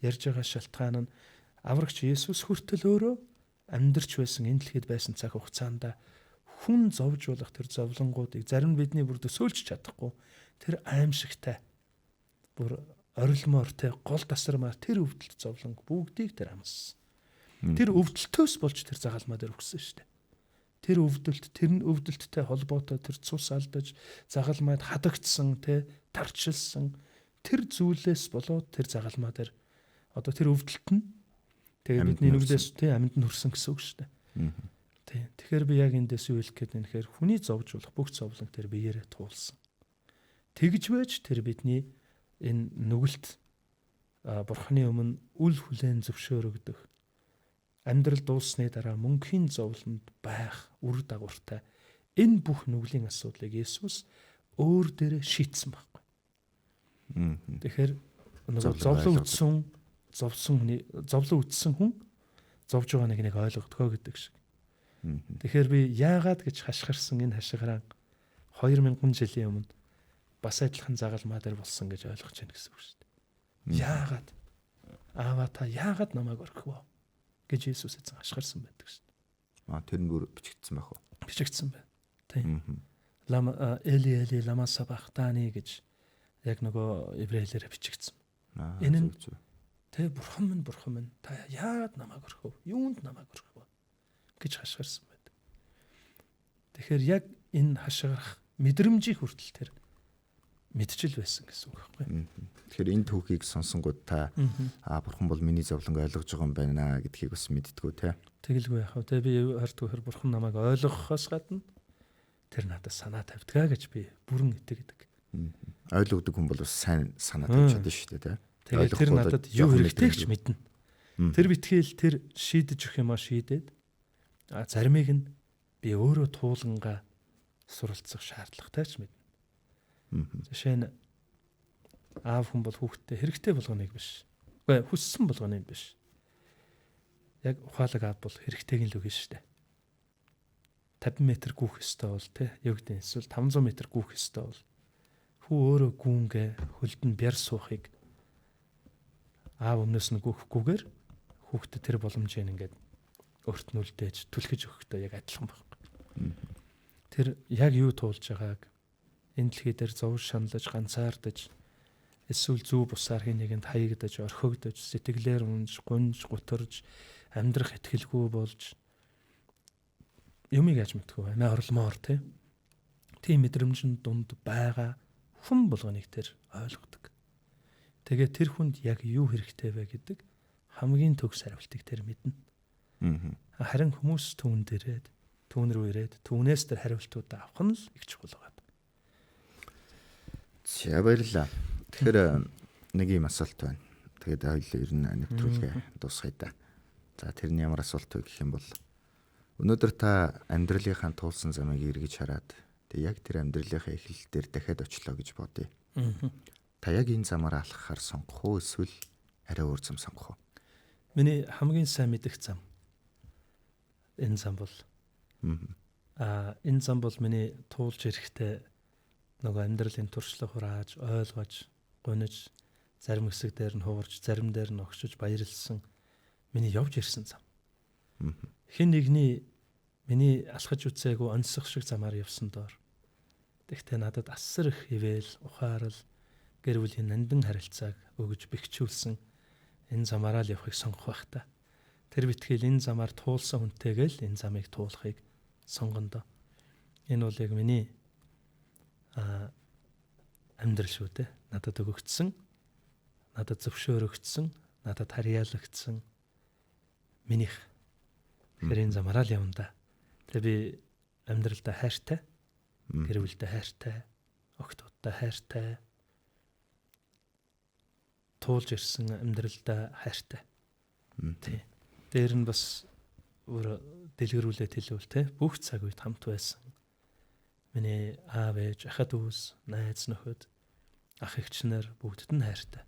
Speaker 2: ярьж байгаа шалтгаан нь аврагч Есүс хүртэл өөрөө амьдарч байсан энэ дэлхийд байсан цаг хугацаанд хүн зовж болох тэр зовлонгуудыг зарим бидний бүр төсөөлж чадахгүй тэр аимшигтай бүр орилмоор те гол тасармаар тэр өвдөлт зовлон бүгдийг тэр амссан. Тэр өвдөлтөөс болж тэр загалмаа дээр өгсөн шүү дээ. Тэр өвдөлт, тэр нь өвдөлттэй холбоотой тэр цус алдаж загалмайд хадагдсан те тарчилсан тэр зүйлээс болоод тэр загалмаа дээр одоо тэр өвдөлт нь тэгээ бидний нүглээс те амьд нь хүрсэн гэсэн үг шүү дээ. Тий. Тэгэхээр би яг эндээс юу хэлэх гээд байна гэхээр хүний зовж болох бүх зовлон тэр биеэрээ туулсан. Тэгж байж тэр бидний энэ нүгэлт бурхны өмнө үл хүлээн зөвшөөрөгдөх амьдрал дууссаны дараа мөнхийн зовлонд байх үр дагавартай энэ бүх нүглийн асуудлыг Есүс өөр дээрээ шийдсэн байхгүй. Тэгэхээр нөгөө зовлон үтсэн зовсон хүний зовлон үтсэн хүн зовж байгаа нэг нэг ойлгодгоо гэдэг шиг. Тэгэхээр би яагаад гэж хашгирсан энэ хашгираан 2000 жилийн өмнө бас адилхан загалмаа дээр болсон гэж ойлгож байна гэсэн үг шүү дээ. Яагаад? Аава та яагаад намайг орхив гэж Иесус эзэн хашгирсан байдаг шүү
Speaker 1: дээ. Аа тэр нь бүр бичигдсэн байх уу?
Speaker 2: Бичигдсэн байна. Тийм. Лама Эли Эли лама сабахтани гэж яг нөгөө еврей хэлээр бичигдсэн. Энэ нь тэ бурхан минь бурхан минь та яагаад намайг орхив? Юунд намайг орхив гэж хашгирсан байдаг. Тэгэхээр яг энэ хашгирах мэдрэмжийг хүртэл тэр мэдчил байсан гэсэн үг байхгүй.
Speaker 1: Тэгэхээр энэ түүхийг сонсонгууд та бурхан бол миний зовлонг ойлгож байгаа юм байна гэдгийг бас мэддгүү те.
Speaker 2: Тэгэлгүй яах вэ? Би хардгүйхэр бурхан намайг ойлгохоос гадна тэр надад санаа тавьдгаа гэж би бүрэн итгэдэг.
Speaker 1: Ойлгодог хүн бол бас сайн санаа тавьж чадна шүү дээ те.
Speaker 2: Тэгээд тэр надад юу хэрэгтэй ч мэднэ. Тэр битгийл тэр шийдэж өгөх юмаа шийдээд заримыг нь би өөрөө туулангаа суралцах шаардлагатай ч мэднэ. Жишээ нь аав хүн бол хүүхдтэй хэрэгтэй болгоныг биш. Үгүй хүссэн болгоныг биш. Яг ухаалаг аав бол хэрэгтэйг нь л өгнө шүү дээ. 50 м гүйх ёстой бол те юу гэдэг нь эсвэл 500 м гүйх ёстой бол хүү өөрөө гүүнгээ хөлд нь бяр суухыг аав өмнөөс нь гүйхгүйгээр хүүхдэд тэр боломжийг ингээд өөрт нь үлдээж түлхэж өгөхдөө яг адилхан байхгүй. Тэр яг юу туулж байгааг энэ дэлхий дээр зовж шаналж ганцаардаж эсвэл зүү бусаар хин нэгэнд хаягдаж орхигдож сэтгэлээр унж гунж гутарж амьдрах итгэлгүй болж юмыг яаж мэдгүй амиа орломоор тийм мэдрэмжийн дунд байгаа хүн болгоныг тэр ойлгодог. Тэгээ тэр хүнд яг юу хэрэгтэй вэ гэдэг хамгийн төгс хариултыг тэр мэднэ. Харин хүмүүс түүн дээрээд түүн рүү ирээд түүнээс тэр хариултуудаа авах нь л их чухал байгаа.
Speaker 1: За баярлалаа. Тэгэхээр нэг юм асуулт байна. Тэгээд хоёул ер нь нэвтрүүлгээ дуусгая да. За тэрний ямар асуулт вэ гэх юм бол өнөөдөр та амьдралынхаа туулсан замыг эргэж хараад тэг яг тэр амьдралынхаа эхлэл дээр дахиад очлоо гэж бодъё. Та яг энэ замаар алхахаар сонгох уу эсвэл арай өөр зам сонгох уу?
Speaker 2: Миний хамгийн сайн мэдэх зам энэ зам бол энэ зам бол миний туулж ирэхдээ нөгөө амьдралын туршлага хурааж, ойлгож, гуниж, зарим хэсэг дээр нь хугарч, зарим дээр нь огшиж баярлсан миний явж ирсэн зам. Хэн нэгний миний алхаж үзээгүй онцсох шиг замаар явсан доор. Тэгтээ надад асар их ивэл, ухаарал, гэр бүлийн нандин харилцааг өгөж бэхжүүлсэн энэ замаараа л явахыг сонгох байх та. Тэр битгийл энэ замаар туулсан хүнтэйгээ л энэ замыг туулахыг сонгоно доо. Энэ бол яг миний амьдрал шүү дээ. Надад өгөгдсөн, надад зөвшөөрөгдсөн, надад харьяалагдсан минийх. Тэгэхээр энэ замаараа л явна да. Тэгээ би амьдралдаа хайртай, гэр бүлдээ хайртай, охтуудтай хайртай, туулж ирсэн амьдралдаа хайртай. Тий. Дээр нь бас өөр дэлгэрүүлээд хэлвэл те бүх цаг үед хамт байсан. Миний аав ээж, ахад дүүс, найз нөхөд, ах эгч нар бүгдд нь хайртай.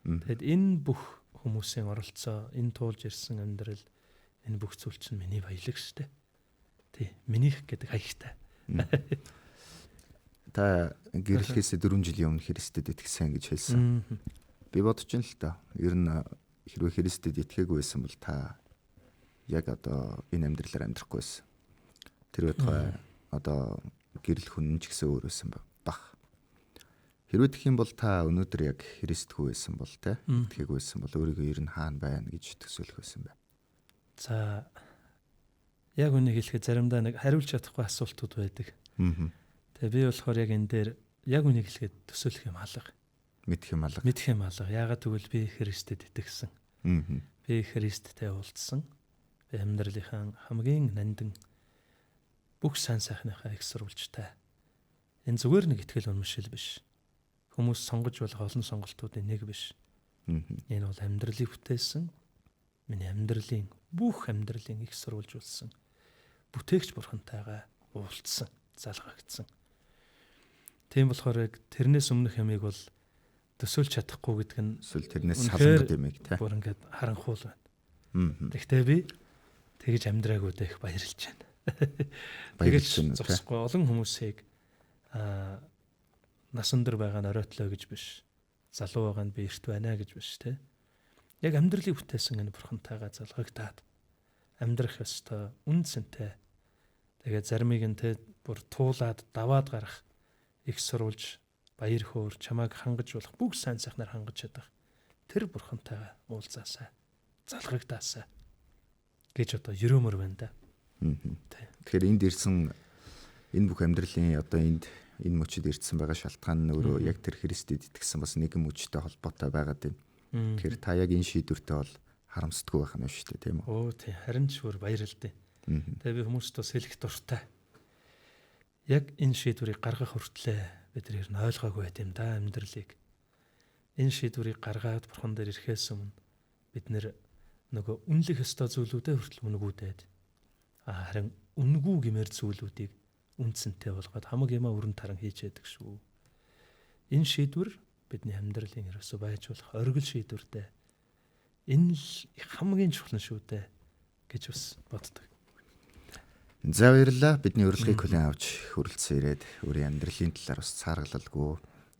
Speaker 2: Тэгэд энэ бүх хүмүүсийн оролцоо, энэ туулж ирсэн амьдрал, энэ бүх зүйл чинь миний баялаг шүү дээ. Тий, минийх гэдэг хаягтай.
Speaker 1: Та гэрлэхээс 4 жилийн өмнө Христэд итгэсэн гэж хэлсэн. Би бодож байна л та. Ер нь хэрвээ Христэд итгээгүй байсан бол та яг одоо энэ амьдралаар амьдрахгүй байсан. Тэр байтугай одоо гэрэл хүн ч гэсэн өөр байсан бах. Хэрвээ тэгэх юм бол та өнөөдөр яг Христгүй байсан бол те итгээгүй байсан бол өөрийгөө ер нь хаана байна гэж төсөөлөх байсан бэ?
Speaker 2: За яг үнийг хэлэхэд заримдаа нэг хариулж чадахгүй асуултууд байдаг. Тэгээ би болохоор яг энэ дээр яг үнийг хэлэхэд төсөөлөх юм алга.
Speaker 1: Мэдэх юм алга.
Speaker 2: Мэдэх юм алга. Яагаад гэвэл би Христэд итгэсэн. Би Христтэй уулзсан. Би амьдралынхаа хамгийн нандин бүх сайн сайхныхаа их сурвалжтай. Энэ зүгээр нэг итгэл үнэмшил биш. Хүмүүс сонгож болох олон сонголтуудын нэг биш. Энэ бол амьдралыг бүтээсэн миний амьдралын бүх амьдралын их сурвалж болсон бүтээгч бурхантайгаа уулзсан, залгагдсан. Тийм болохоор яг тэрнээс өмнөх ямиг бол төсөөлж чадахгүй гэдэг нь
Speaker 1: эсвэл тэрнээс салангад юмэг те.
Speaker 2: Бүр ингээд харанхуул байна. Тэгтээ би тэгж амьдраагүйдээ их баярлж байна.
Speaker 1: Баярлж байна.
Speaker 2: Зогсохгүй олон хүмүүсийг нас өндөр байгаа нь оройтлоо гэж биш. Залуу байгаа нь би эрт байна гэж биш те. Яг амьдралыг бүтээсэн энэ бурхантайгаа залгагдаад амьдрах ёстой, үн цэнтэй. Тэгээд заримыг нь те бүр туулаад даваад гарах их сурвалж, баяр хөөр, чамайг хангаж болох бүх сайн сайхнаар хангаж чадах тэр бурхантайгаа уулзаасай, залгагдаасай гэж одоо ерөөмөр байна да.
Speaker 1: Тэгэхээр энд ирсэн энэ бүх амьдралын одоо энд энэ мөчөд ирсэн байгаа шалтгаан нь өөрөө яг тэр Христэд итгэсэн бас нэгэн мөчтэй холбоотой байгаад байна. Тэгэхээр та яг энэ шийдвэртэй бол харамсдаггүй байх нь шүү дээ, тийм үү?
Speaker 2: Оо тий, харин ч бүр баярлалаа. Тэгээ би хүмүүст бас хэлэх дуртай. Яг энэ шийдвэрийг гаргах хүртлээр бид нар ер нь ойлгоогүй байт юм да амьдралыг. Энэ шийдвэрийг гаргаад бурхан дээр ирэхээс өмнө бид нэр нөгөө үнэлэх ёстой зүйлүүдээ хүртэл үнгүүдээд харин үнгүү гэмээр зүйлүүдийг үнцэнтэй болгоод хамаг юмаа өрн таран хийж яадаг шүү. Энэ шийдвэр бидний амьдралын ерөөсөө байж болох оргил шийдвэртэй. Энэ л хамгийн чухал нь шүү дээ гэж бас боддог.
Speaker 1: За баярлалаа. Бидний урилгыг хүлээн авч хүрэлцэн ирээд өөрийн амьдралын талаар бас цааргалалгүй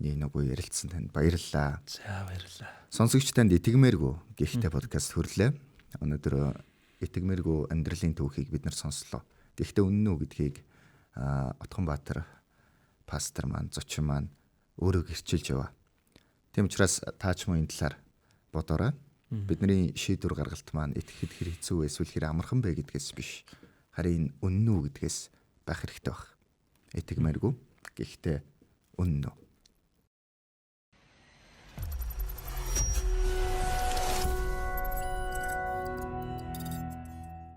Speaker 1: нэг нүгөө ярилцсан танд баярлалаа.
Speaker 2: За баярлалаа.
Speaker 1: Сонсогч танд итгэмээргүй гихтэй подкаст хүрлээ. Өнөөдөр итгэмээргүй амьдралын түүхийг бид нар сонслоо. Гэхдээ үнэн үү гэдгийг Отгонбаатар пастор маань, зочин маань өөрөө гэрчилж яваа. Тийм учраас та ч мөн энэ талаар бодоорой. Бидний шийдвэр гаргалт маань итгэхэд хэр хэцүү вэ эсвэл хэр амархан бэ гэдгээс биш. Харин үнэн үү гэдгээс байх хэрэгтэй баг. Итгэмээргүй. Гэхдээ үнэн үү.